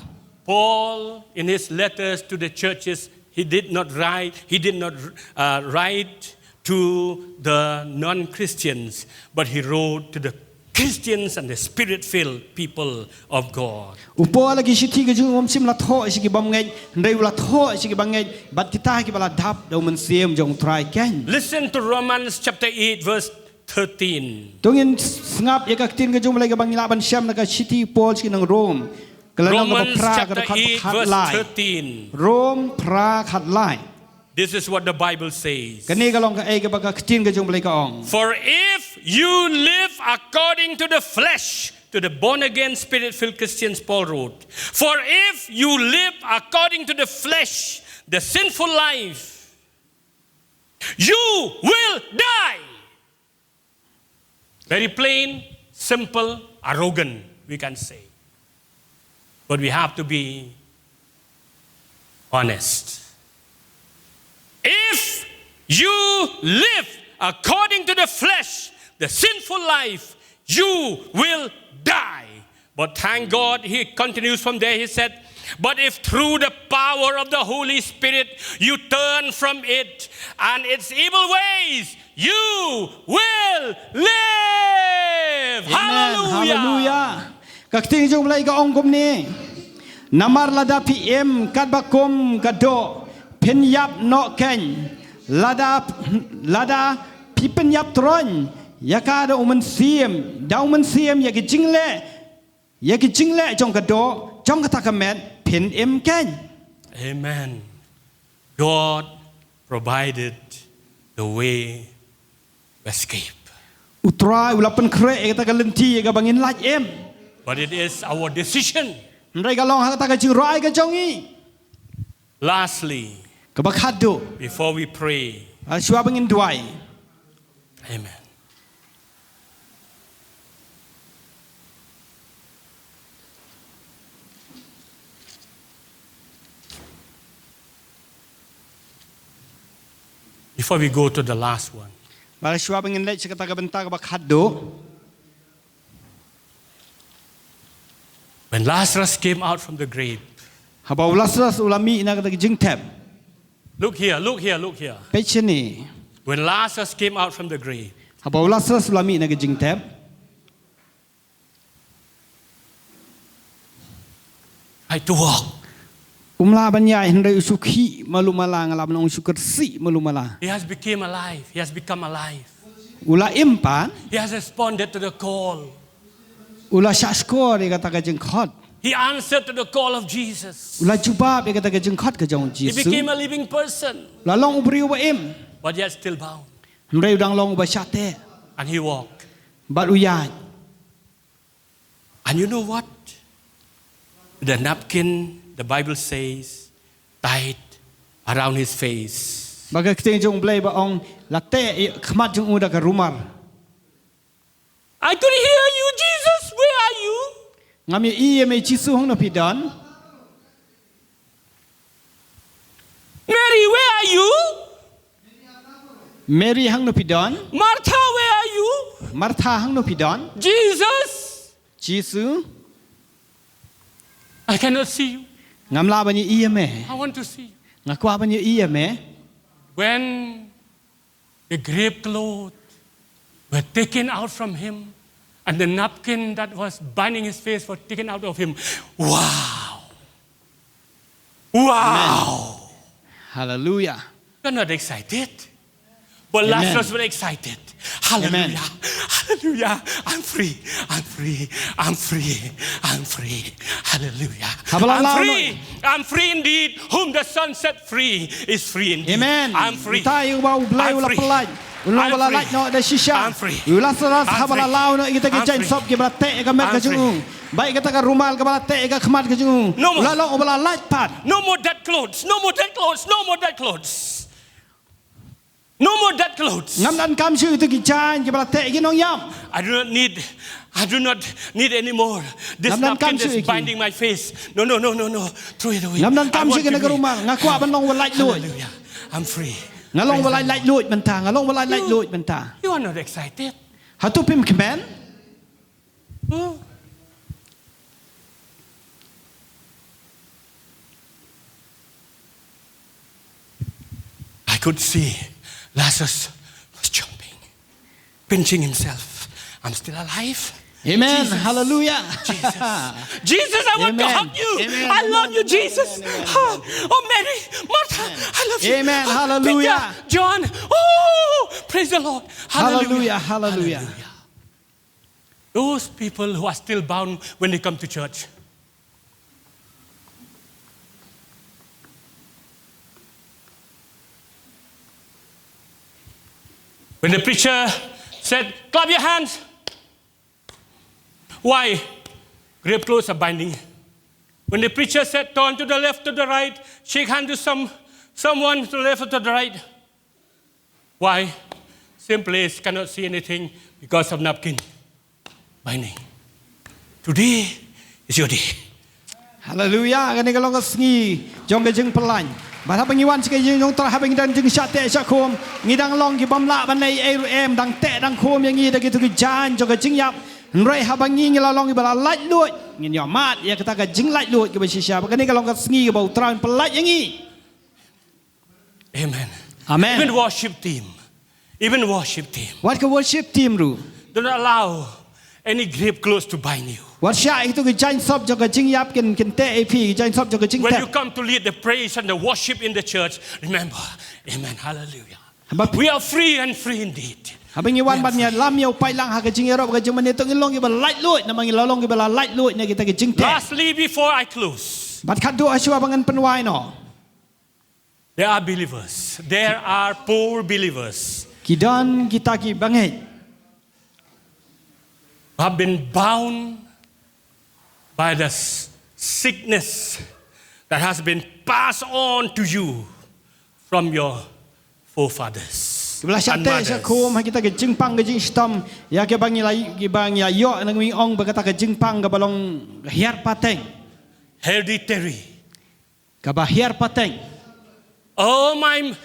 Paul, in his letters to the churches, he did not write, he did not, uh, write to the non-Christians, but he wrote to the Christians and the spirit-filled people of God. U Paul ha ki shithi ka jong u um shym la thoh sha ki bym ngeit, hynrei u la thoh sha ki bym ngeit, bad kita kiba la dap da u Mynsiem jong U Trai kan. Listen to Romans chapter eight, verse thirteen. To ngin sngap ïa ka ktien ka jong U Blei kaba ngi lah ban shem na ka shithi Paul sha ki nong Rom. Ka lynnong kaba Romans phra, ka chapter dkhot ba eight, khatlai. Verse thirteen. Rom phra khatlai. This is what the Bible says. Kane ka long kaei kaba ka ktien ka jong U Blei ka ong. For if you live according to the flesh, to the born again, spirit filled Christians, Paul wrote, for if you live according to the flesh, the sinful life, you will die. Very plain, simple, arrogant, we can say. But we have to be honest. If you live according to the flesh, the sinful life, you will die. But thank God, he continues from there, he said, but if through the power of the Holy Spirit you turn from it and its evil ways, you will live. Amen. Hallelujah. Hallelujah. Ka ktien jong U Blei ka ong kumne. Namar lada phi im katba kum ka doh, phin ïap noh keiñ. Lada, lada phi pynïap troiñ ïa ka da U Mynsiem, da U Mynsiem ïa ki jingleh, ïa ki jingleh jong ka doh, jong kata ka met, phin im keiñ. Amen. God provided the way to escape. U Trai u la pynkhreh ïa kata ka lynti ïa kaba ngin lait im. But it is our decision. Hynrei ka long ha kata ka jingrwai ka jong ngi. Lastly, kaba khatduh, before we pray, ah, shuwa ba ngin duwai. Amen. Before we go to the last one, bad shuwa ba ngin leit sha kata ka bynta kaba khatduh. When Lazarus came out from the grave, haba u Lazarus u la mih na kata ka jingthep. Look here, look here, look here. Peit shane. When Lazarus came out from the grave, haba u Lazarus u la mih na ka jingthep. Tried to walk. Um lah ban ïaid, hynrei u shu khih malu mala, nga lah ban ong u shu kyrsih malu mala. He has become alive. He has become alive. U la im pat. He has responded to the call. U la shahshkor ïa kata ka jingkhot. He answered to the call of Jesus. U la jubab ïa kata ka jingkhot ka jong u Jisu. He became a living person. U la long u briew ba im. But yet still bound. Hynrei u dang long uba shah teh. And he walked. Bad u ïaid. And you know what? The napkin, the Bible says, tied around his face. Bad ka ktien jong U Blei ba ong, la teh ïa ka khmat jong u da ka rumal. I could hear you, Jesus, where are you? Ngam ïohi ïa me, Jisu, hangno phi don? Mary, where are you? Mary, hangno phi don? Martha, where are you? Martha, hangno phi don? Jesus, Jisu, I cannot see you. Ngam lah ban ïohi ïa me. I want to see you. Nga kwah ban ïohi ïa me. When the grave clothes were taken out from him, and the napkin that was binding his face was taken out of him. Wow! Wow! Amen. Hallelujah. You're not excited. But Lazarus was excited. Hallelujah. Amen. Hallelujah. I'm free. I'm free. I'm free. I'm free. Hallelujah. Haba la law noh. I'm free. I'm free indeed. Whom the Son set free is free indeed. Amen. I'm free. Uta ïa uba U Blei u la pyllait. U long ba la lait noh da shisha. I'm free. U Lazarus haba la law noh ïa kita ki jaiñsop kiba la teh ïa ka met ka jong u. Bad ïa kata ka rumal kaba la teh ïa ka khmat ka jong u. No more. U la long uba la lait pat. No more dead clothes. No more dead clothes. No more dead clothes. No more dead clothes. Ngam donkam shuh ïa kita ki jaiñ kiba la teh ïa ki nongïap. I do not need, I do not need anymore. This napkin is binding my face. Ngam donkam shuh ïa ki. No, no, no, no, no. Throw it away. Ngam donkam shuh ïa kane ka rumal. I want to be. Nga kwah ban long uba laitluid. Hallelujah. I'm free. Praise the Lord. Nga long uba laitluid mynta. Nga long uba laitluid mynta. You, you are not excited. Hato phim kmen? Oh. I could see Lazarus was jumping, pinching himself. I'm still alive. Amen. Jesus. Hallelujah. Jesus. Jesus, I want to hug you. Amen. I love you, Jesus. Amen. Amen. Amen. Oh, Mary, Martha, I love you. Amen. Hallelujah. Peter, John. Oh, praise the Lord. Hallelujah. Hallelujah. Hallelujah. Hallelujah. Those people who are still bound when they come to church. When the preacher said, "Clap your hands," why? Grave clothes are binding. When the preacher said, "Turn to the left, to the right, shake hand to some someone to the left or to the right," why? Same place, cannot see anything because of napkin binding. Today is your day. Haleluya, kane ka long ka sngi jong ka jingpyllait. Bad haba ngi wan sha ka ïing jong u Trai, haba ngi don jingshah teh shah khum, ngi dang long ki bym lah ban leh ei ruh em, dang teh dang khum ïa ngi da kito ki jaiñ jong ka jingïap. Hynrei haba ngi ngi la long kiba la laitluid, ngin ïohmad ïa kata ka jinglaitluid kaba shisha. Bad kane ka long ka sngi kaba u Trai un pyllait ïa ngi. Amen. Amen. Even worship team. Even worship team. Wat ka worship team ruh, do not allow any grave clothes to bind you. Wat shah ïa kito ki jaiñ sop jong ka jingïap kin, kin teh ïa phi, ki jaiñ sop jong ka jingtep. When you come to lead the praise and the worship in the church, remember, amen, hallelujah. Haba phi, we are free and free indeed. Haba ngi wan ban ïalam ïa u paidlang ha ka jingïaroh ka jingmane, to ngin long kiba laitluid, namar ngi la long kiba la laitluid na kita ki jingteh. Lastly, before I close, bad khatduh hashwa ba ngan pynwai noh, there are believers. There are poor believers. Ki don kita ki bangeit. Have been bound by the s- sickness that has been passed on to you from your forefathers. Kiba la shah teh shah khum ha kita ki jingpang ki jingshitom ïa kiba ngi la, kiba ngi la ïoh, ngi ong ba kata ka jingpang kaba long hiar pateng. Hereditary. Kaba hiar pateng. Oh, my,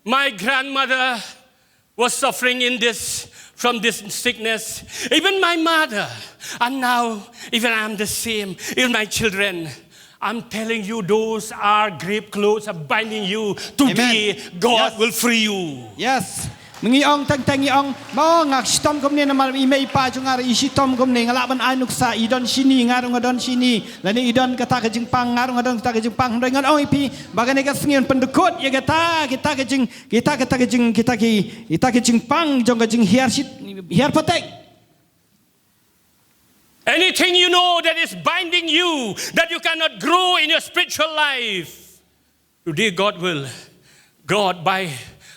my grandmother was suffering in this, from this sickness. Even my mother, and now even I'm the same. Even my children, I'm telling you, those are grave clothes are binding you. Today, God will free you. Yes. Ngi ong teng teng, ngi ong, mo, nga shitom kumne namar i mei i pa jong nga ruh i shitom kumne, nga lah ban ai nuksa, i don shini, nga ruh nga don shini, lane i don kata ka jingpang, nga ruh nga don kata ka jingpang. Hynrei ngan ong ïa phi ba kane ka sngi yn pyndykut ïa kata, kita ka jing, kita, kita ka jing, kita ki, kita ki jingpang jong ka jinghiar shit, hiar pateng. Anything you know that is binding you, that you cannot grow in your spiritual life, today God will, God, by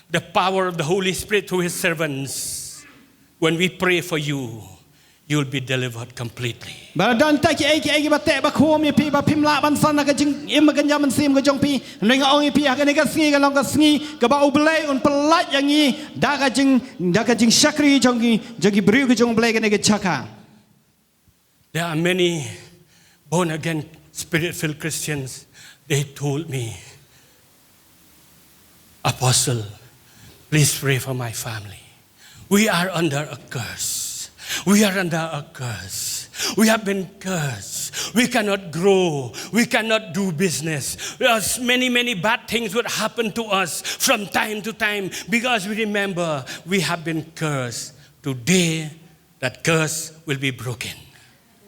the power of the Holy Spirit through his servants, when we pray for you, you'll be delivered completely. Ba don ta ki ei ki ei kiba teh ba khum ïa phi ba phim lah ban san ha ka jingim ka jingïam mynsiem ka jong phi. Hynrei nga ong ïa phi ha kane ka sngi ka long ka sngi kaba U Blei un pyllait ïa ngi da ka jing, da ka jingshakri jong ki, jong ki briew ki jong U Blei kane ka jaka. There are many born again, spirit filled Christians. They told me, "Apostle, please pray for my family. We are under a curse. We are under a curse. We have been cursed. We cannot grow. We cannot do business. Yes, many, many bad things would happen to us from time to time because we remember we have been cursed. Today, that curse will be broken."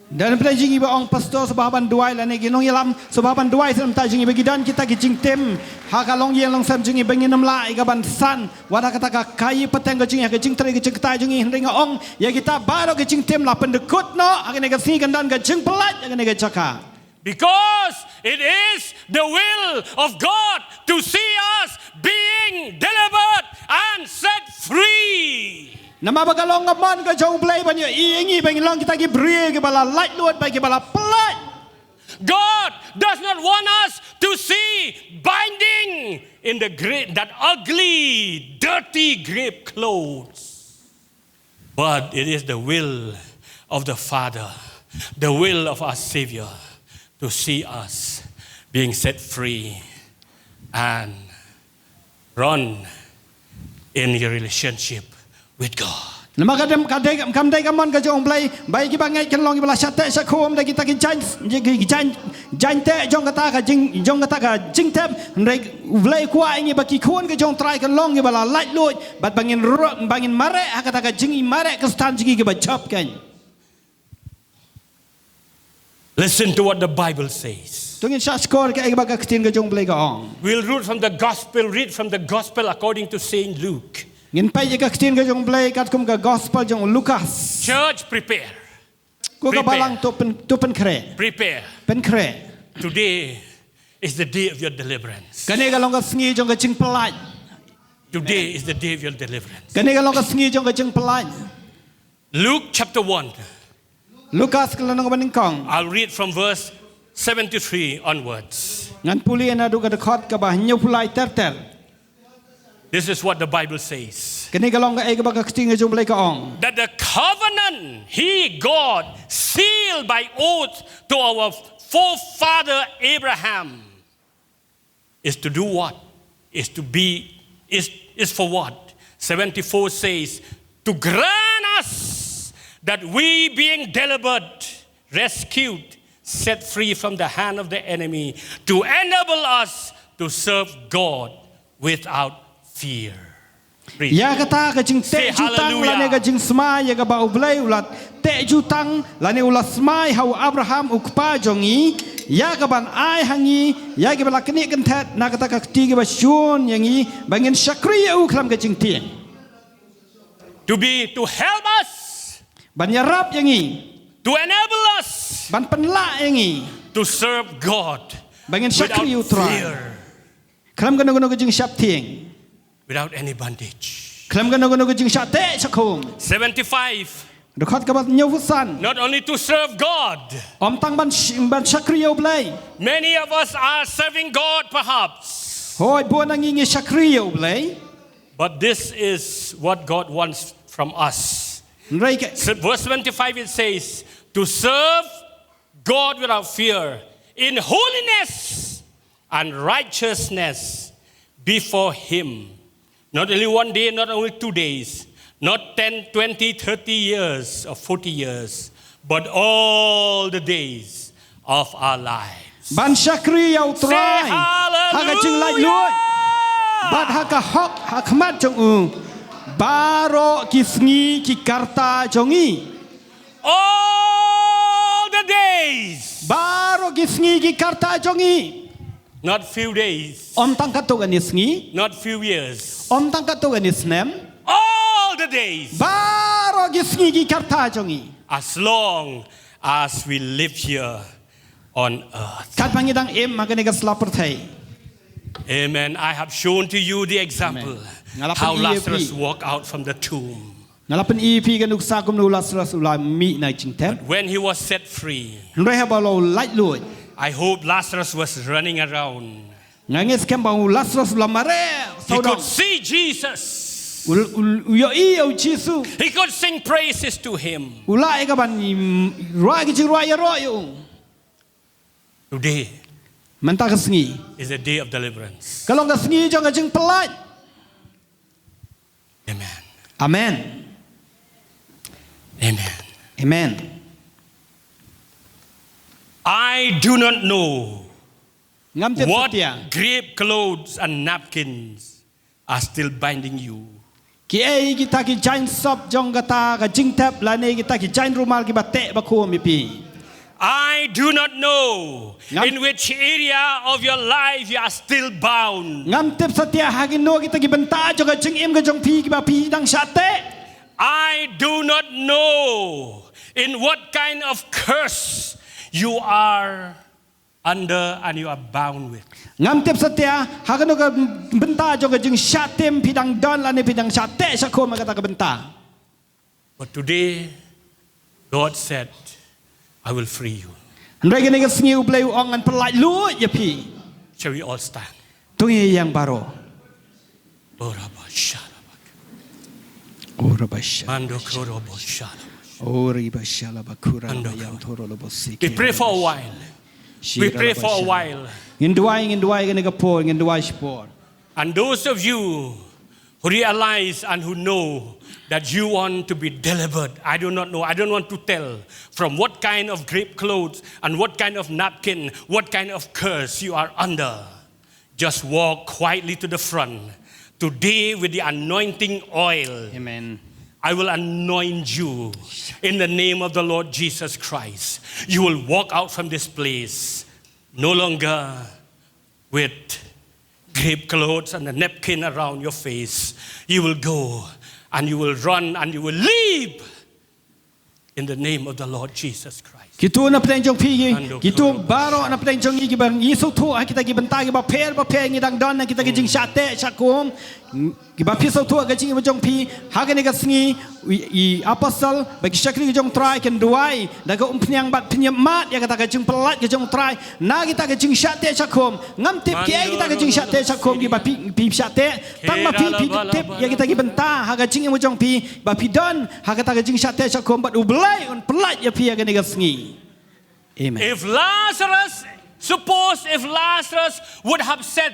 Don pyrthei jong ngi ba ong, "Pastor, sngewbha ban duwai," lane ki nongïalam, "Sngewbha ban duwai," sa mynta jong ngi ba ki don kita ki jingtim ha ka longïing longsem jong ngi ba ngin ym lah ïa ka ban san wat ha kata ka khaïi pateng ka jong ngi, ha ka jingtrei ka jingktah jong ngi. Hynrei nga ong ïa kita baroh ki jingtim la pyndykut noh ha kane ka sngi, kan don ka jingpyllait ha kane ka jaka. Because it is the will of God to see us being delivered and set free. Namar ba ka long ka mon ka jong U Blei ban ïohi ïa ngi ba ngin long kita ki briew kiba la laitluid bad kiba la pyllait. God does not want us to see binding in the grave, that ugly, dirty grave clothes. But it is the will of the Father, the will of our Savior, to see us being set free and run in your relationship with God. Namar ka dei, ka dei, kam dei ka mon ka jong U Blei ba ïa kiba ngeit kin long kiba la shah teh shah khum da kita ki jaiñ, ki jaiñ, jaiñ teh jong kata ka jing, jong kata ka jingtep. Hynrei U Blei u kwah ïa ngi ba ki khun ka jong U Trai kin long kiba la laitluid bad ba ngin ro-, ba ngin mareh ha kata ka jingmareh Khristan jong ngi kaba jop keiñ. Listen to what the Bible says. To ngin shah shkor kaei kaba ka ktien ka jong U Blei ka ong. We'll read from the gospel, read from the gospel according to Saint Luke. Ngin peit ïa ka ktien ka jong U Blei katkum ka gospel jong u Lukas. Church, prepare. Ko ka balang, to pyn, to pynkhreh. Prepare. Pynkhreh. Today is the day of your deliverance. Kane ka long ka sngi jong ka jingpyllait. Today is the day of your deliverance. Kane ka long ka sngi jong ka jingpyllait. Luke chapter one. Lukas ka lynnong ba nyngkong. I'll read from verse seventy-three onwards. Ngan pule naduh ka dkhot kaba hynñiewphew lai ter ter. This is what the Bible says. Kane ka long kaei kaba ka ktien ka jong U Blei ka ong. That the covenant he, God, sealed by oath to our forefather Abraham is to do what? Is to be, is, is for what? Seventy-four says, to grant us that we, being delivered, rescued, set free from the hand of the enemy, to enable us to serve God without fear. Praise. Ïa kata ka jingteh jutang lane ka jingsmai ïa kaba U Blei u la teh jutang lane u la smai ha u Abraham u kpa jong ngi, ïa kaban ai ha ngi ïa kiba la knieh kynthet na kata ka kti kaba shun ïa ngi, ba ngin shakri ïa u khlem ka jingtieng. To be, to help us. Ban ïarap ïa ngi. To enable us. Ban pynlah ïa ngi. To serve God. Ba ngin shakri ïa U Trai. Without fear. Khlem kano kano ka jingsheptieng. Without any bondage. Khlem kano kano ka jingshah teh shah khum. Seventy-five. Dkhot kaba hynñiewphew san. Not only to serve God. Ym tang ban sh-, ban shakri ïa U Blei. Many of us are serving God perhaps. Hooid, bun na ngi ngi shakri ïa U Blei. But this is what God wants from us. Hynrei ka- So, verse twenty-five it says, to serve God without fear, in holiness and righteousness before Him. Not only one day, not only two days, not ten, twenty, thirty years or forty years, but all the days of our lives. Ban shakri ïa U Trai. Say hallelujah. Ha ka jinglaitluid. Bad ha ka hok ha khmat jong u. Baroh ki sngi ki karta jong ngi. All the days. Baroh ki sngi ki karta jong ngi. Not few days. Ym tang katto katne sngi. Not few years. Ym tang katto katne snem. All the days. Baroh ki sngi ki karta jong ngi. As long as we live here on earth. Katba ngi dang im ha kane ka sla pyrthei. Amen. I have shown to you the example. Amen. Nga la pyni ïa phi. How Lazarus walked out from the tomb. Nga la pyni ïa phi ka nuksa kumno u Lazarus u la mih na jingtep. But when he was set free, hynrei haba u la laitluid, I hope Lazarus was running around. Nga ngeit skhem ba u Lazarus u la mareh. He could see Jesus. U, u, u ïohi ïa u Jisu. He could sing praises to him. U lah ïa ka ban, mm, rwai ki jingrwai ïaroh ïa u. Today, mynta ka sngi, is a day of deliverance. Ka long ka sngi jong ka jingpyllait. Amen. Amen. Amen. Amen. I do not know what grave clothes and napkins are still binding you. Ngam tip satia kiei kita ki jaiñ sop jong kata ka jingtep lane kita ki jaiñ rumal kiba teh bakhum ïa phi. I do not know in which area of your life you are still bound. Ngam tip satia ha kino kita ki bynta jong ka jingim ka jong phi kiba phi dang shah teh. I do not know in what kind of curse you are under and you are bound with. Ngam tip satia ha kano ka bynta jong ka jingshah tim phi dang don lane phi dang shah teh shah khum ha kata ka bynta. But today, God said, I will free you. Hynrei kane ka sngi U Blei u ong ngan pyllait luid ïa phi. Shall we all stand? To ngin ïeng baroh. Oraba sharaba. Oraba sharaba. Mando korobo sharaba. Oriba shalaba kuraba. Mando yam koro. Toro lobo siki. We pray for a while. We pray for a while. Ngin duwai, ngin duwai kane ka por, ngin duwai shipor. And those of you who realize and who know that you want to be delivered, I do not know, I don't want to tell from what kind of grave clothes and what kind of napkin, what kind of curse you are under. Just walk quietly to the front. Today, with the anointing oil, amen, I will anoint you in the name of the Lord Jesus Christ. You will walk out from this place no longer with grave clothes and a napkin around your face. You will go and you will run and you will leap in the name of the Lord Jesus Christ. Kito na pdeng jong phi, kito baroh na pdeng jong ngi kiba ngi sngewthuh ha kita ki bynta kiba pher ba pher ngi dang don ha kita ki jingshah teh shah khum. Kiba phi sngewthuh ka jingim jong phi ha kane ka sngi, i, i apostol bad ki shakri ka jong Trai kin duwai da ka umphniang bad pynïap mat ïa kata ka jingpyllait ka jong Trai na kita ka jingshah teh shah khum. Ngam tip kiei kita ka jingshah teh shah khum kiba phi, phi shah teh, tang ma phi phi tip ïa kita ki bynta ha ka jingim jong phi ba phi don ha kata ka jingshah teh shah khum bad U Blei un pyllait ïa phi ha kane ka sngi. Amen. If Lazarus, suppose if Lazarus would have said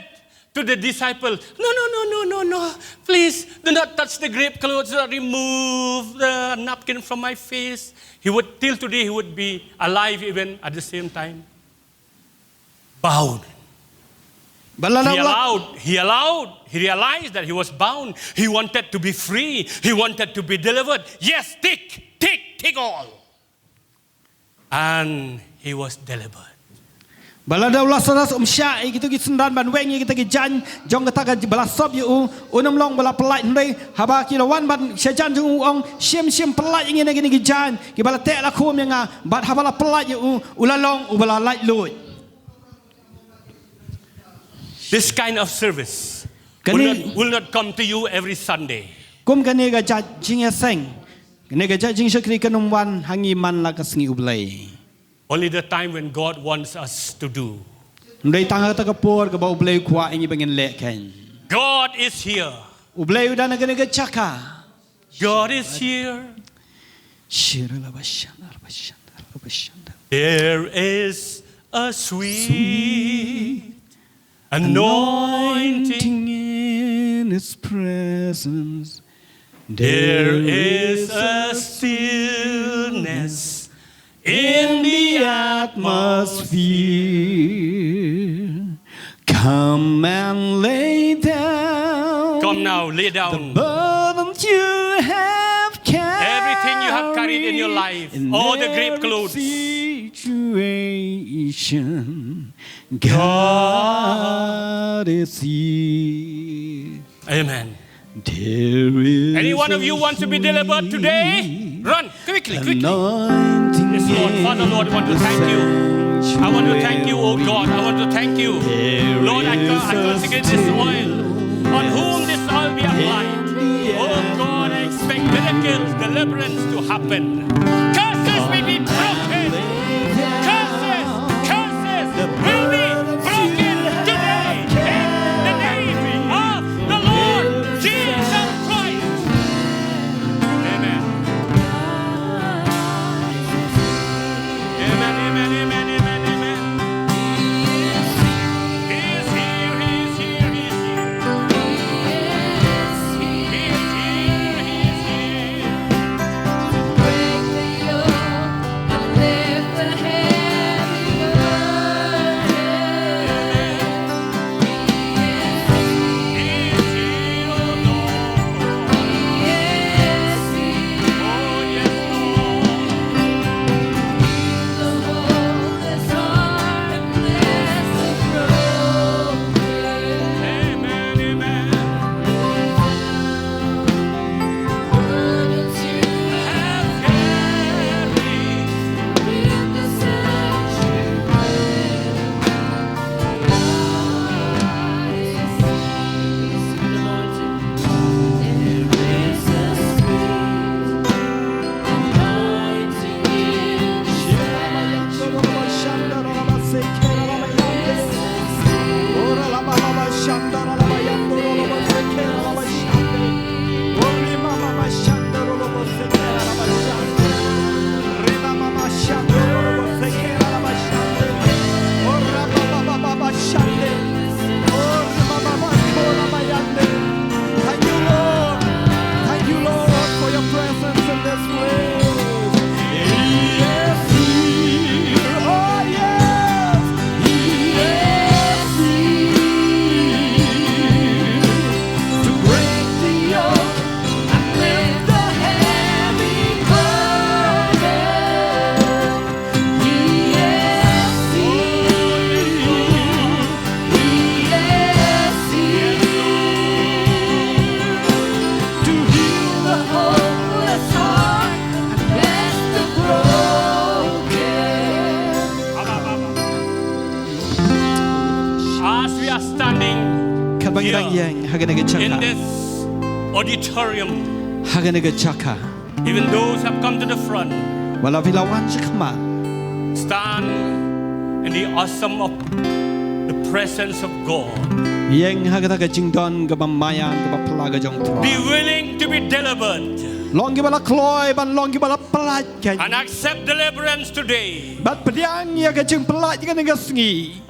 to the disciple, "No, no, no, no, no, no, please do not touch the grave clothes, do not remove the napkin from my face." He would, till today, he would be alive even at the same time. Bound. He allowed, he allowed, he realized that he was bound. He wanted to be free. He wanted to be delivered. Yes, tick, tick, tick all. And he was delivered. Ba lada u Lazarus um shah ïa kito ki synran ban weng ïa kita ki jaiñ jong kata kaba la sop ïa u, un ym long ba la pyllait, hynrei haba ki la wan ban sha jan jong u, u ong, "Shim, shim, pyllait ïa ngi na kine ki jaiñ kiba la teh la khum ïa nga." Bad haba la pyllait ïa u, u la long uba la laitluid. This kind of service will not, will not come to you every Sunday. Kum kane ka jait jingïaseng, kane ka jait jingshakri kan ym wan ha ngi man la ka sngi U Blei. Only the time when God wants us to do. Hynrei tang ha kata ka por kaba U Blei u kwah ïa ngi ba ngin leh kein. God is here. U Blei u don ha kane ka jaka. God is here. Shiralabashandarabashandarabashanda. There is a sweet anointing in His presence. There is a stillness in the atmosphere. Come and lay down. Come now, lay down the burdens you have carried. Everything you have carried in your life, in all the grave clothes. Situation. God is here. Amen. Any one of you want to be delivered today? Run quickly, quickly. Yes, Lord. Father, Lord, I want to thank you. I want to thank you, oh God. I want to thank you. Lord, I, con- I consecrate this oil. On whom this oil be applied. Oh God, I expect miracles, deliverance to happen. Curses may be broken. Curses, curses will be broken today in the name of the Lord Jesus Christ. Amen. Amen, amen, amen, amen, amen. He is here, he is here, he is here. He is here, he is here. Ki dang ïeng ha kane ka jaka. In this auditorium, ha kane ka jaka. Even those have come to the front. Wat la phi la wan sha khmat. Stand in the awesome of the presence of God. Ïeng ha kata ka jingdon kaba maïan kaba phylla ka jong U Trai. Be willing to be delivered. Long kiba la kloi, ban long kiba la pyllait kein. And accept deliverance today. Bad pdiang ïa ka jingpyllait kane ka sngi.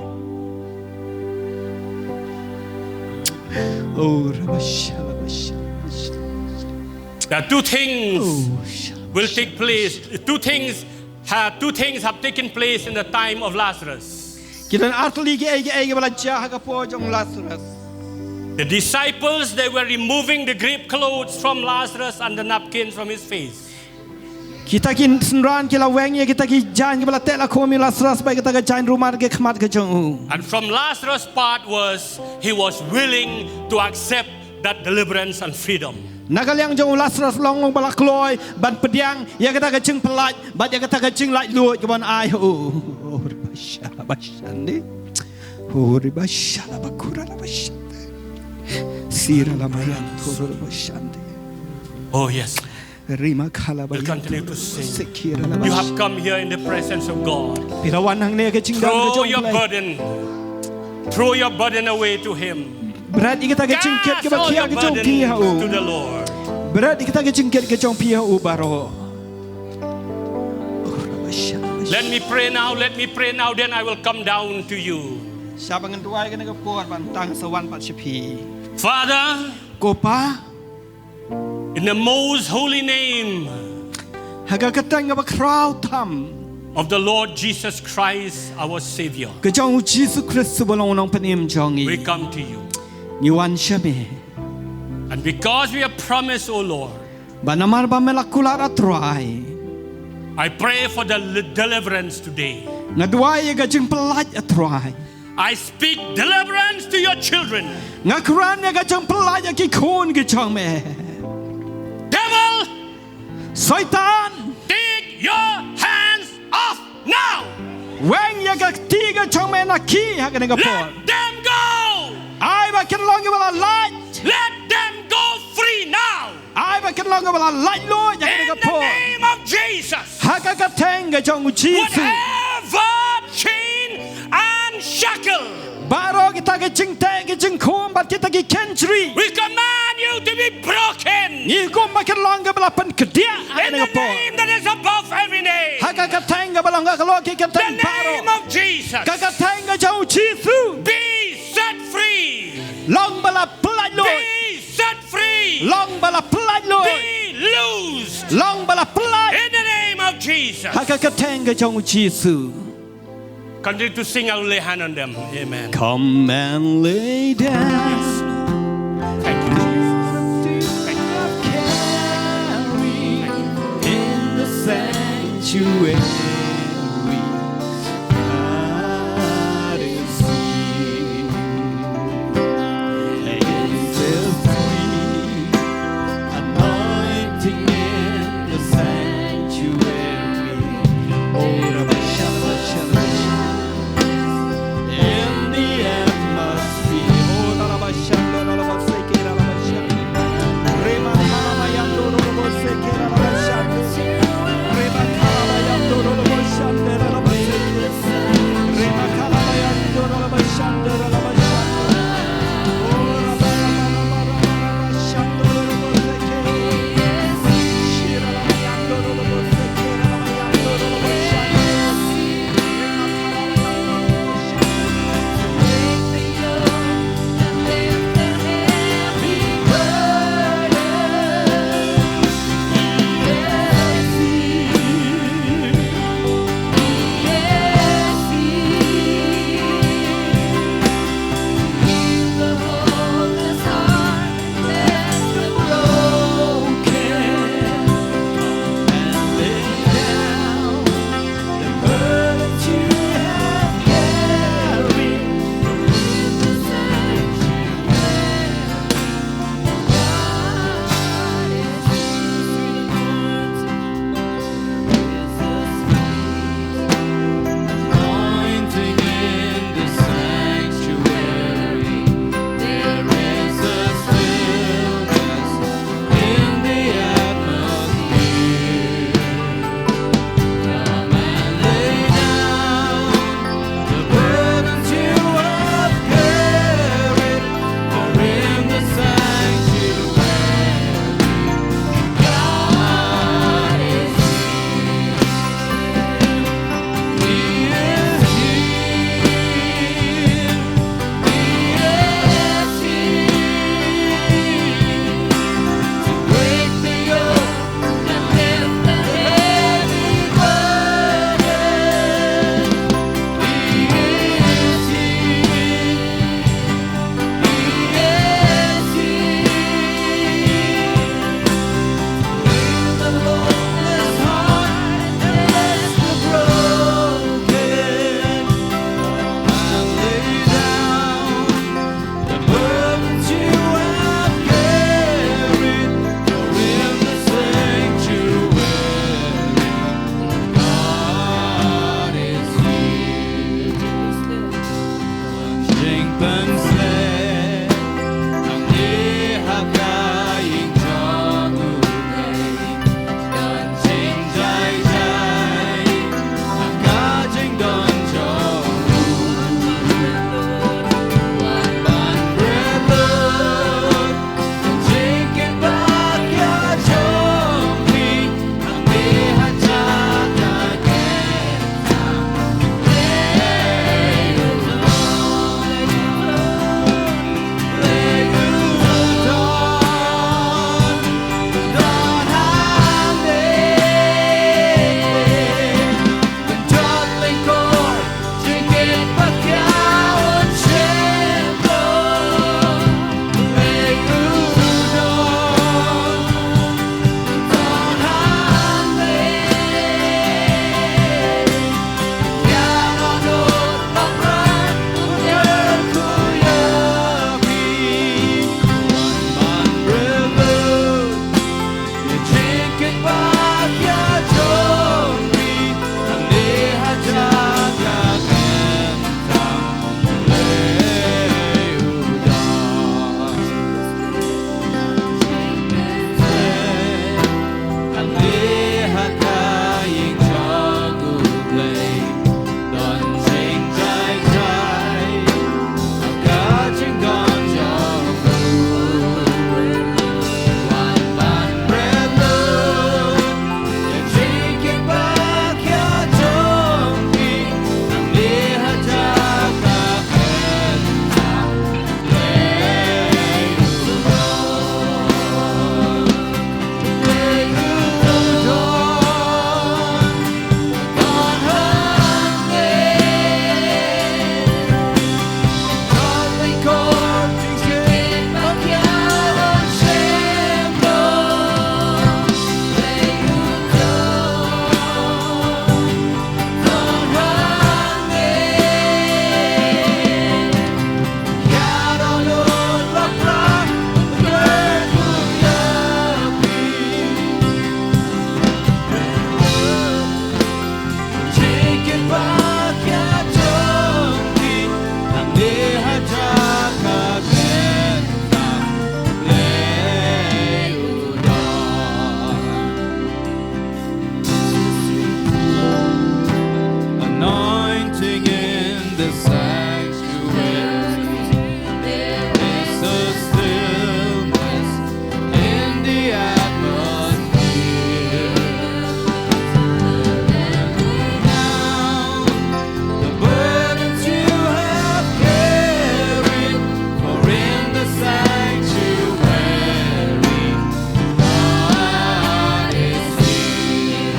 Oh, rabashala, bashala, bashala. There are two things, oh, shala, will take place. Two things ha-, two things have taken place in the time of Lazarus. Ki don ar tylli ki ei ki ei kiba la jia ha ka por jong u Lazarus. The disciples, they were removing the grave clothes from Lazarus and the napkins from his face. Kita ki synran ki la weng ïa kita ki jaiñ kiba la teh la khum ïa u Lazarus bad kita ki jaiñ rumar ha khmat ka jong u. And from Lazarus' part was, he was willing to accept that deliverance and freedom. Na ka liang jong u Lazarus long long ba la kloi ban pdiang ïa kata ka jingpyllait bad ïa kata ka jinglaitluid kaba un ai ha u. Oh, rabashala, bashande. Oh, rabashala, bakura, rabashande. Sira la mayan, oh, rabashande. Oh, yes. Rima khala. We'll continue to sing. You have come here in the presence of God. Phi la wan hangne ha ka jingdon ka jong U Blei. Throw your burden. Throw your burden away to Him. Bret ïa kita ki jingkit kiba khia ka jong phi ha u. Cast all your burdens to the Lord. Bret ïa kita ki jingkit ka jong phi ha u baroh. Let me pray now, let me pray now, then I will come down to you. Shwa ba ngan duwai ha kane ka por, ban tang sa wan pat sha phi. Father, ko Pa, in the most holy name, ha ka kyrteng kaba khraw tam, of the Lord Jesus Christ, our Savior, ka jong u Jisu Khrist uba long u Nongpynim jong ngi, we come to you. Ngi wan sha me. And because we have promised, O Lord, bad namar ba me la kular, A Trai, I pray for the li-, deliverance today. Nga duwai ïa ka jingpyllait, A Trai. I speak deliverance to your children. Nga kren ïa ka jingpyllait ïa ki khun ki jong me. Devil, Soitan, take your hands off now. Weng ïa ka kti ka jong me na ki ha kane ka por. Let them go. Ai ba kin long kiba la lait. Let them go free now. Ai ba kin long kiba la laitluid ha kane ka por. In the name of Jesus. Ha ka kyrteng ka jong u Jisu. Whatever chain and shackle, baroh kita ki jingteh ki jingkhum bad kita ki kynjri, we command you to be broken. Ngi hukum ba kin long kiba la pynkdiah ha kane ka por. In the name that is above every name. Ha ka kyrteng kaba long ha ka lok ki kyrteng baroh. The name of Jesus. Ka kyrteng ka jong u Jisu. Be set free. Long ba la pyllait luid. Be set free. Long ba la pyllait luid. Be loosed. Long ba la pyllait. In the name of Jesus. Ha ka kyrteng ka jong u Jisu. Continue to sing, I will lay hand on them. Amen. Come and lay down. Yes. Thank you, Jesus. Thank you. In the sanctuary, God is here. It's a sweet anointing in the sanctuary. Oh, rabba, shabba, shabba, shabba. In the atmosphere. Oh, rabba, shabba, rabba, seke, rabba, shabba. Rema, rabba, yando, rabba, seke, rabba, shabba. Rema, rabba, yando, rabba, Anointing in the sanctuary. There is a stillness in the atmosphere. Now, the burdens you have carried, for in the sanctuary, God is here.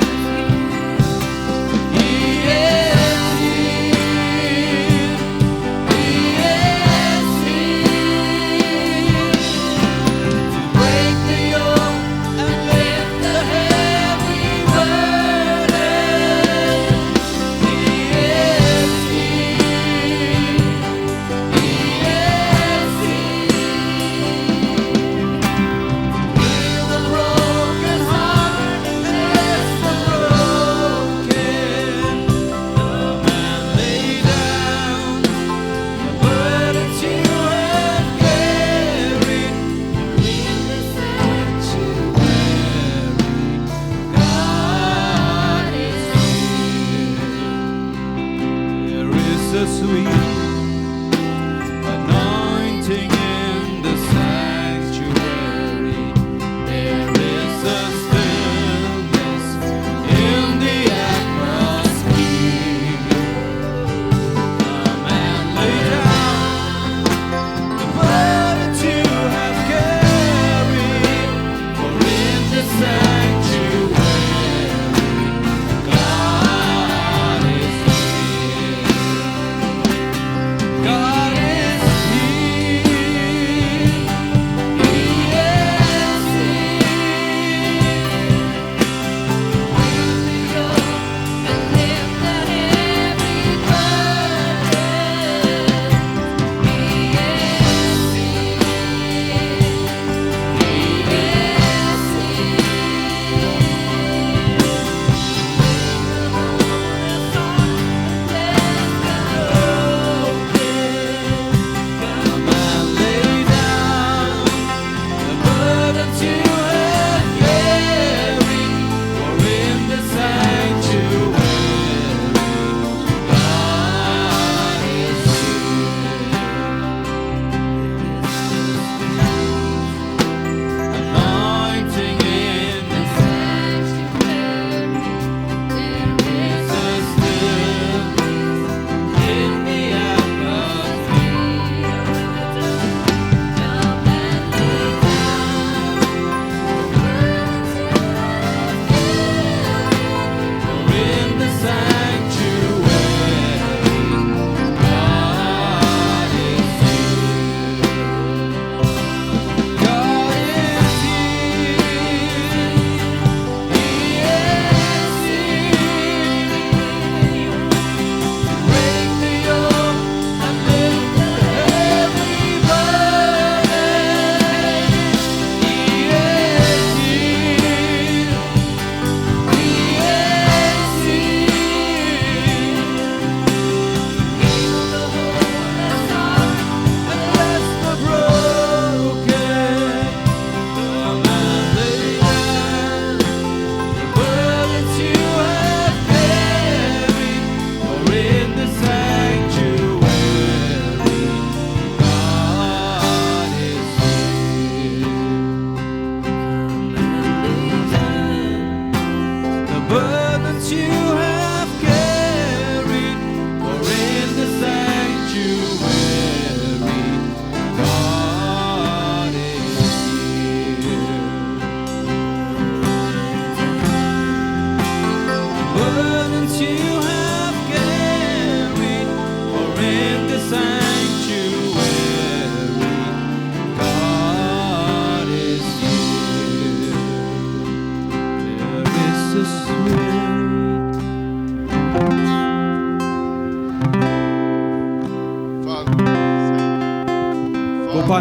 He is here. He is here to break the yoke and lift the heavy burden. He is here. He is here. Heal the broken heart and bless the broken. Come and lay down the burdens you have carried. In the sanctuary, God is here. There is a sweet anointing in the sanctuary. There is a stillness in the atmosphere. Come and lay down the burdens you have carried, for in the sanctuary, God is here.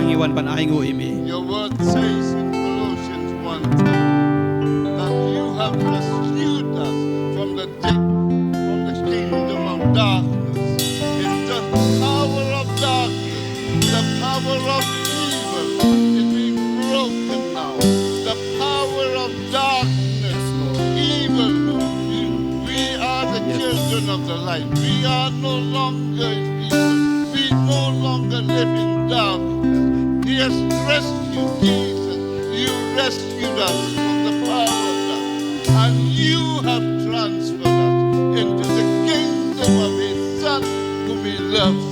ngi wan ban ainguh ïa me. Your word says in Colossians one that you have rescued us from the death, from the kingdom of darkness. It's the power of darkness, the power of evil is being broken now. The power of darkness, evil. We, we are the Yes. children of the light. We are no longer evil. We no longer live in darkness. He has rescued Jesus. You rescued us from the power of darkness. And you have transferred us into the kingdom of his Son whom he loves.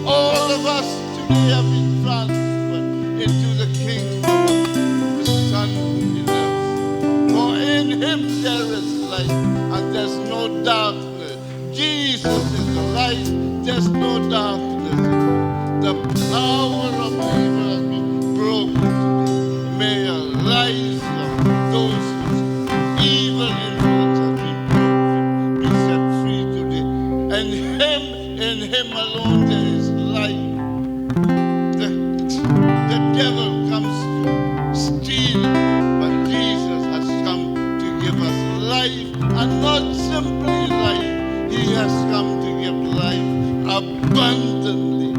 All of us today have been transferred into the kingdom of the Son whom he loves. For in him there is light, and there's no darkness. Jesus is the light, there's no darkness. The power of evil has been broken today. May a rise of those whose evil influence has been broken be set free today. And him, in him alone there is life. The, the devil comes to steal, but Jesus has come to give us life, and not simply life. He has come to give life abundantly.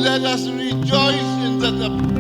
Let us rejoice in that ab-